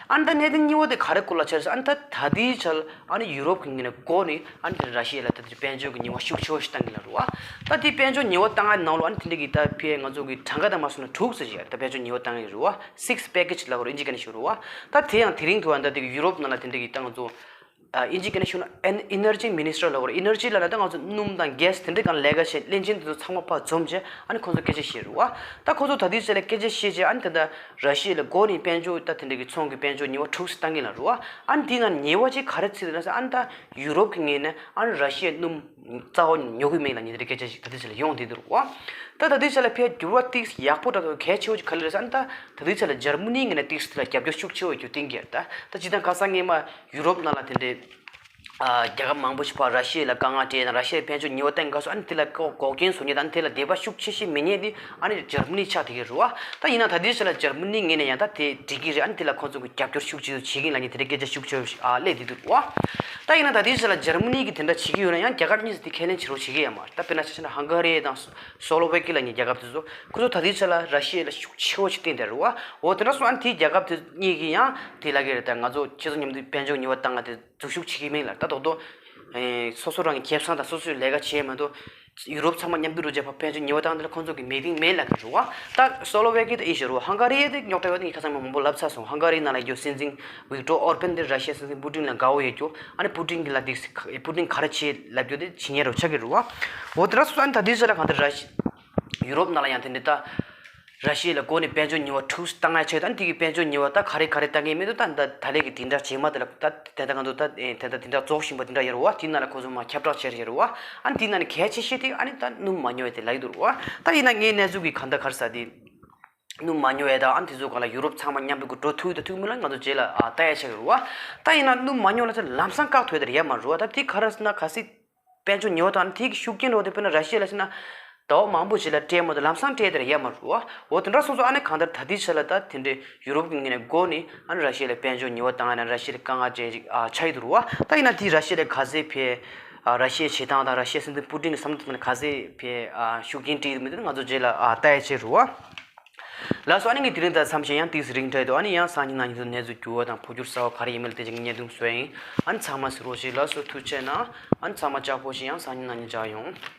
ཨ་ནི་ད་གནད་དོན་གཉིས་པ་དེ་ག་རེ་སྐོར་ལ་བྱས་ཟེར་ཨ་ནི་ད་ད་ལྟའི་ཆར་ཨ་ནི་ཡུ་རོབ་ཀྱི་ངོས་ནས་འགོ་ནས་ཨ་ནི་ར་ཤི་ཡ་ལ་ད་དེ་དཔལ་འབྱོར་གྱི་ཉེས་པ་ཤུགས་ཆེ་བོ་ཞིག་བཏང་གི་ལ་རུ་བ། ད་དེ་དཔལ་འབྱོར་ཉེས་པ་བཏང་ཡ་ནང་ལོ་ཨ་ནི་དེ་འདྲ་གི་ད་ཕའི་ང་ཚོ་གི་གྲངས་ཀ་དང་མ་སོང་ན་དྲུག་ཙམ་ཞིག་ད་དཔལ་འབྱོར་ཉེས་པ་བཏང་ཡ་རུ་བ། སིགས་པེ་ཀེ་ཇི་ལབ་དགོས་རེད་ཨིན་ཇི་སྐད་ནས་ཞུ་རུ་བ། ད་དེ་ཡང་དེ་རིང་དུ་བ་ད་དེ་གི་ཡུ་རོབ་ནང་ལ་དེ་འདྲ་གི་ད་ང་ཚོ་ཨ་ཨིན་ཇི་སྐད་ནས་ཞུ་ན་ཨེན་ཨེ་ནར་ཇི་མི་ནི་སི་ཊར་ལབ་དགོས་རེད། ཨེ་ནར་ཇི་ལབ་ན་ད་ང་ཚོ་སྣུམ་དང་གྷེ་སི་དེ་འདྲ་གང་ལས་ཀ་བྱེད་བློན་ཆེན་དེ་ཚོ་ཚང་མ་ཕར་འཛོམས་བྱས་ཨ་ནི་ཁོང་ཚོ་སྐད་ཆ་བཤད་རུ་བ། ད་ཁོང་ཚོ་ད་དེ་ཚོ་ལ་སྐད་ཆ་བཤད་བྱས་ཨ་ནི་ད་ད་ར་ཤི་ཡ་ལ་འགོ་ནས་དཔལ་འབྱོར་ད་དེ་འདྲ་གི་ཚོང་གི་དཔལ་འབྱོར་ཉེས་པ་དྲུག་ཙམ་བཏང་གི་ལ་རུ་བ། ཨ་ནི་དེ་ནང་ཉེས་པ་ཅིག་ག་རེ་ཚིག་ན་ཟེར་ཨ་ནི་ད་ཡུ་རོབ་ཀྱི་ངོས་ནས་ཨ་ནི་ར་ཤི་ཡའི་སྣུམ་རྩ་བ་ཉོ་གི་མེད་ལབ་མཁན་དེ་འདྲའི་སྐད་ཆ་ཞིག་ད་ལྟའི་ཆ་ལ་ཡོང་བསྡད་འདུག་རོ། ད་ད་ལྟའི་ཆ་ལ་ཕར་འགྱུར་བ་ཏིག་ཙམ་ཡག་པོ་འདྲ་འདུག་གལ་ཆེ་བོ་ཅིག་ག་རེ་རེད་ཟེར་ན་ད་ད་ལྟའི་ཆ་ལ་འཇར་མ་ནིའི་ངོས་ནས་ཏིག་ཙམ་དེ་ལ་རྒྱབ་སྐྱོར་ཤུགས་ཆེ་བོ་རྒྱུ་གཏན་འཁེལ། ད་ད་སྤྱིར་བཏང་ཁ་སང་སྔོན་མ་ཡུ་རོབ་ནང་ལ་དེ་འདྲའི་ཨ་རྒྱལ་ཁབ་མང་པོ་ཞིག་ཕར་ར་ཤི་ཡ་ལ་དཀའ་ངལ་སྤྲད་དང་ར་ཤི་ཡའི་དཔལ་འབྱོར་ཉེས་པ་བཏང་སྐབས་སུ་ཨ་ནི་དེ་ལ་འགོག་འགོག་རྐྱེན་བཟོ་མཁན་དང་དེ་ལ་དད་པ་ཤུགས་ཆེ་ཤོས་མེད་མཁན་དེ་ཨ་ནི་འཇར་མ་ནི་ཆགས་བསྡད་ཀྱི་རེད་བ། ད་ཡིན་ན་ད་ལྟའི་ཆ་ལ་འཇར་མ་ནིའི་ངོས་ནས་ཡང་ད་དེ་འགྲིག་གི་རེད། ཨ་ནི་དེ་ལ་ཁོང་ཚོ་གི་རྒྱབ་སྐྱོར་ཤུགས་ཆེ་ཤོས་བྱེད་ཀྱི་ཡིན་ལབ་མཁན་དེ་འདྲའི་སྐད་ཆ་ཤུགས་ཆེ་ཤོས་ཤིག་ཨ་སླེབས་བསྡད་འདུག་བ། ད་ཡིན་ན་ད་ལྟའི་ཆ་ལ་འཇར་མ་ནི་གིས་དེ་འདྲ་བྱེད་ཀྱི་ཡོད་ན་ཡང་རྒྱལ་ཁབ་གཉིས་སུ་དེ་ཁས་ལེན་བྱེད་རོགས་བྱེད་ཀྱི་ཡོད་མ་རེད། ད་དཔེར་ན་ཆ་བཞག་ན་ཧང་ག་རི་དང་སོ་ལོ་ཝེ་ཀི་ལབ་མཁན་རྒྱལ་ཁབ་དེ་ཚོ་ཁོ་ཚོ་ད་ལྟའི་ཆ་ལ་ར་ཤི་ཡ་ལ་ཤུགས་ཆེ་བོ་ཞིག་བསྟན་བསྡད་རེད་བ། འོ་དེ་འདྲ་སོང་ཨ་ནི་དེའི་རྒྱལ་ཁབ་དེ་གཉིས་ཀྱིས་ཡང་དེ་ལབ་ཀྱི་རེད། ད་ང་ཚོ་ཁྱེད་ཚོ་མཉམ་དུ་དཔལ་འབྱོར་ཉེས་པ་བཏང་ང་དེ། འཛུལ་ཞུགས་བྱེད་ཀྱི་མིན་ལ་ད་རྡོག་རྡོག་ཨེ་སོ་སོ་རང་གི་ཁེ་བཟང་དང་སོ་སོའི་ལས་ཀ་བྱས་མ་གཏོགས་ཡུ་རོབ་ཚང་མ་མཉམ་དུ་རུ་བྱས་ཕར་དཔལ་འབྱོར་ཉེས་པ་བཏང་དེ་ལ་ཁོང་ཚོ་གི་མིག་མདུན་མེད་ལབ་ཀྱི་རེད་བ། ད་སོ་ལོ་ཝེ་ཀི་དང་ཨི་ཤི་རེད་བ། ཧང་ག་རི་དེ་རྙོག་དྲ་ཡོད་དེ་ངས་ཁ་སང་མང་པོ་ལབ་ཚར་སོང་། ཧང་ག་རི་ནང་ལ་ཡོད་སྲིད་འཛིན་ཝིག་ཏོར་ཨོར་པན་དེ་ར་ཤི་ཡའི་སྲིད་འཛིན་པུ་ཏིན་ལ་དགའ་བོ་ཡོད་རྒྱུ། ཨ་ནི་པུ་ཏིན་གྱི་ལ་དེ་པུ་ཏིན་ག་རེ་བྱེད་ལབ་རྒྱུ་དེ་བྱེད་མཁན་རུ་ཆགས་ཀྱི་རེད་བ། འོ་དེ་འདྲ་སོང་ཙང་ད་དེ་ཚོ་ལ་གང་ལྟར་ར་ཤི་ཡུ་རོབ་ནང་ལ་ཡང་དེ་འདྲ་ད། ར་ཤི་ཡ་ལ་འགོ་ནས་དཔལ་འབྱོར་ཉེས་པ་འཁྲུགས་བཏང་ཡ་ཆེད་དུ་ཨ་ནི་དེ་གི་དཔལ་འབྱོར་ཉེས་པ་ད་ག་རེ་ག་རེ་བཏང་གི་མེད་དུ་ད་ད་ད་ལས་ཀྱི་དེ་འདྲ་བྱེད་མ་དེ་ལ་ད་དེ་ད་ང་ཚོ་ད་ཨེ་དེ་ད་དེ་འདྲ་རྫོགས་བཞིན་པ་དེ་འདྲ་ཡོད་རེད་བ། དེ་ནང་ལ་ཁོ་ཚོ་མ་ཁྱབ་བསྒྲགས་བྱས་ཡོད་རེད་བ། ཨ་ནི་དེ་ནང་ནས་གལ་ཆེ་ཤོས་དེ་ཨ་ནི་ད་སྣུམ་མ་ཉོ་ཡ་དེ་ལབ་ཀྱི་འདུག་རེད་བ། ད་ཡིན་ན་ངའི་གནས་ཚུལ་གྱི་གང་ལྟར་ག་རེ་ཟ་དེ་སྣུམ་མ་ཉོ་ཡ་ད་ཨ་ནི་དེ་ཚོ་ག་ལ་ཡུ་རོབ་ཚང་མ་མཉམ་དུ་གི་འགྲོ་ཐུབ་ཡོད་ད་ཐུབ་མིན་ལ་ང་ཚོ་རྗེས་ལ་ཨ་ལྟ་ཡ་ཆགས་ཀྱི་རེད་བ། ད་ཡིན་ན་སྣུམ་མ་ཉོ་ལ་ཚེ་ལམ་སང་བཀག་ཐུབ་ཡ་དེ་རེད་ཡ་མ་རེད་བ། ད་དེ་ག་རེ་ཟེར་ན་གལ་སྲིད། དཔལ་འབྱོར་ཉེས་པ་དང་དེ་གི་ཤུགས་རྐྱེན་འོག་དེ་དཔེར་ན་ར་ཤི་ཡ་ལ་ཟེར་ན་ཟླ་བ་མང་པོ་ཞིག་ལ་སྤྲད་མ་གཏོགས་ལམ་སང་སྤྲད་དེ་ར་ཡ་མ་རུ་བ། འོ་དེ་འདྲ་སོང་ཙང་ཨ་ནི་གང་ལྟར་ད་ལྟའི་ཆ་ལ་ད་དེ་འདྲའི་ཡུ་རོབ་ཀྱི་ངོས་ནས་འགོ་ནས་ཨ་ནི་ར་ཤི་ཡ་ལ་དཔལ་འབྱོར་ཉེས་པ་བཏང་ཡ་ན་ར་ཤི་ཡ་ལ་དཀའ་ངལ་སྤྲད་ཅིག་ཨ་ཆགས་ཡི་འདུག་རུ་བ། ད་ཡིན་ན་དེ་ར་ཤི་ཡ་ལ་ག་ཚད་ཕེ་ཨ་ར་ཤི་ཡའི་བྱེད་སྟངས་དང་ར་ཤི་ཡའི་སྲིད་འཛིན་པུ་ཏིན་གྱི་བསམ་བློ་དེ་ཚོ་ནས་ག་ཚད་ཕེ་ཨ་ཤུགས་རྐྱེན་སྤྲད་ཡོད་མེད་དེ་ང་ཚོ་རྗེས་ལ་ཨ་ལྟ་ཡ་ཆགས་རུ་བ། ལགས་སོ། ཨ་ནི་ངས་དེ་རིང་ད་མཚམས་བཞག་ཡང་ཏིག་ཙམ་རིང་དྲགས་འདུག་ཨ་ནི་ཡང་སང་ཉིན་གནངས་ཉིན་དུ་གནས་ཚུལ་འགྱུར་བ་དང་འཕོ་འགྱུར་གསར་བ་ག་རེ་ཡིན་མིན་ལ་བལྟས་བྱས་ངས་བརྙན་ཐུང་བཟོས་ཡིན། ཨ་ནི་ཚང་མ་གཟིགས་རོགས་བྱེད། ལགས་སོ། ཐུགས་རྗེ་གནང་། ཨ་ནི་ཚང་མ་ལྕགས་པོ་བཞིན་ཡང་སང་ཉིན་གནངས་ཉིན་མཇལ་ཡོང་།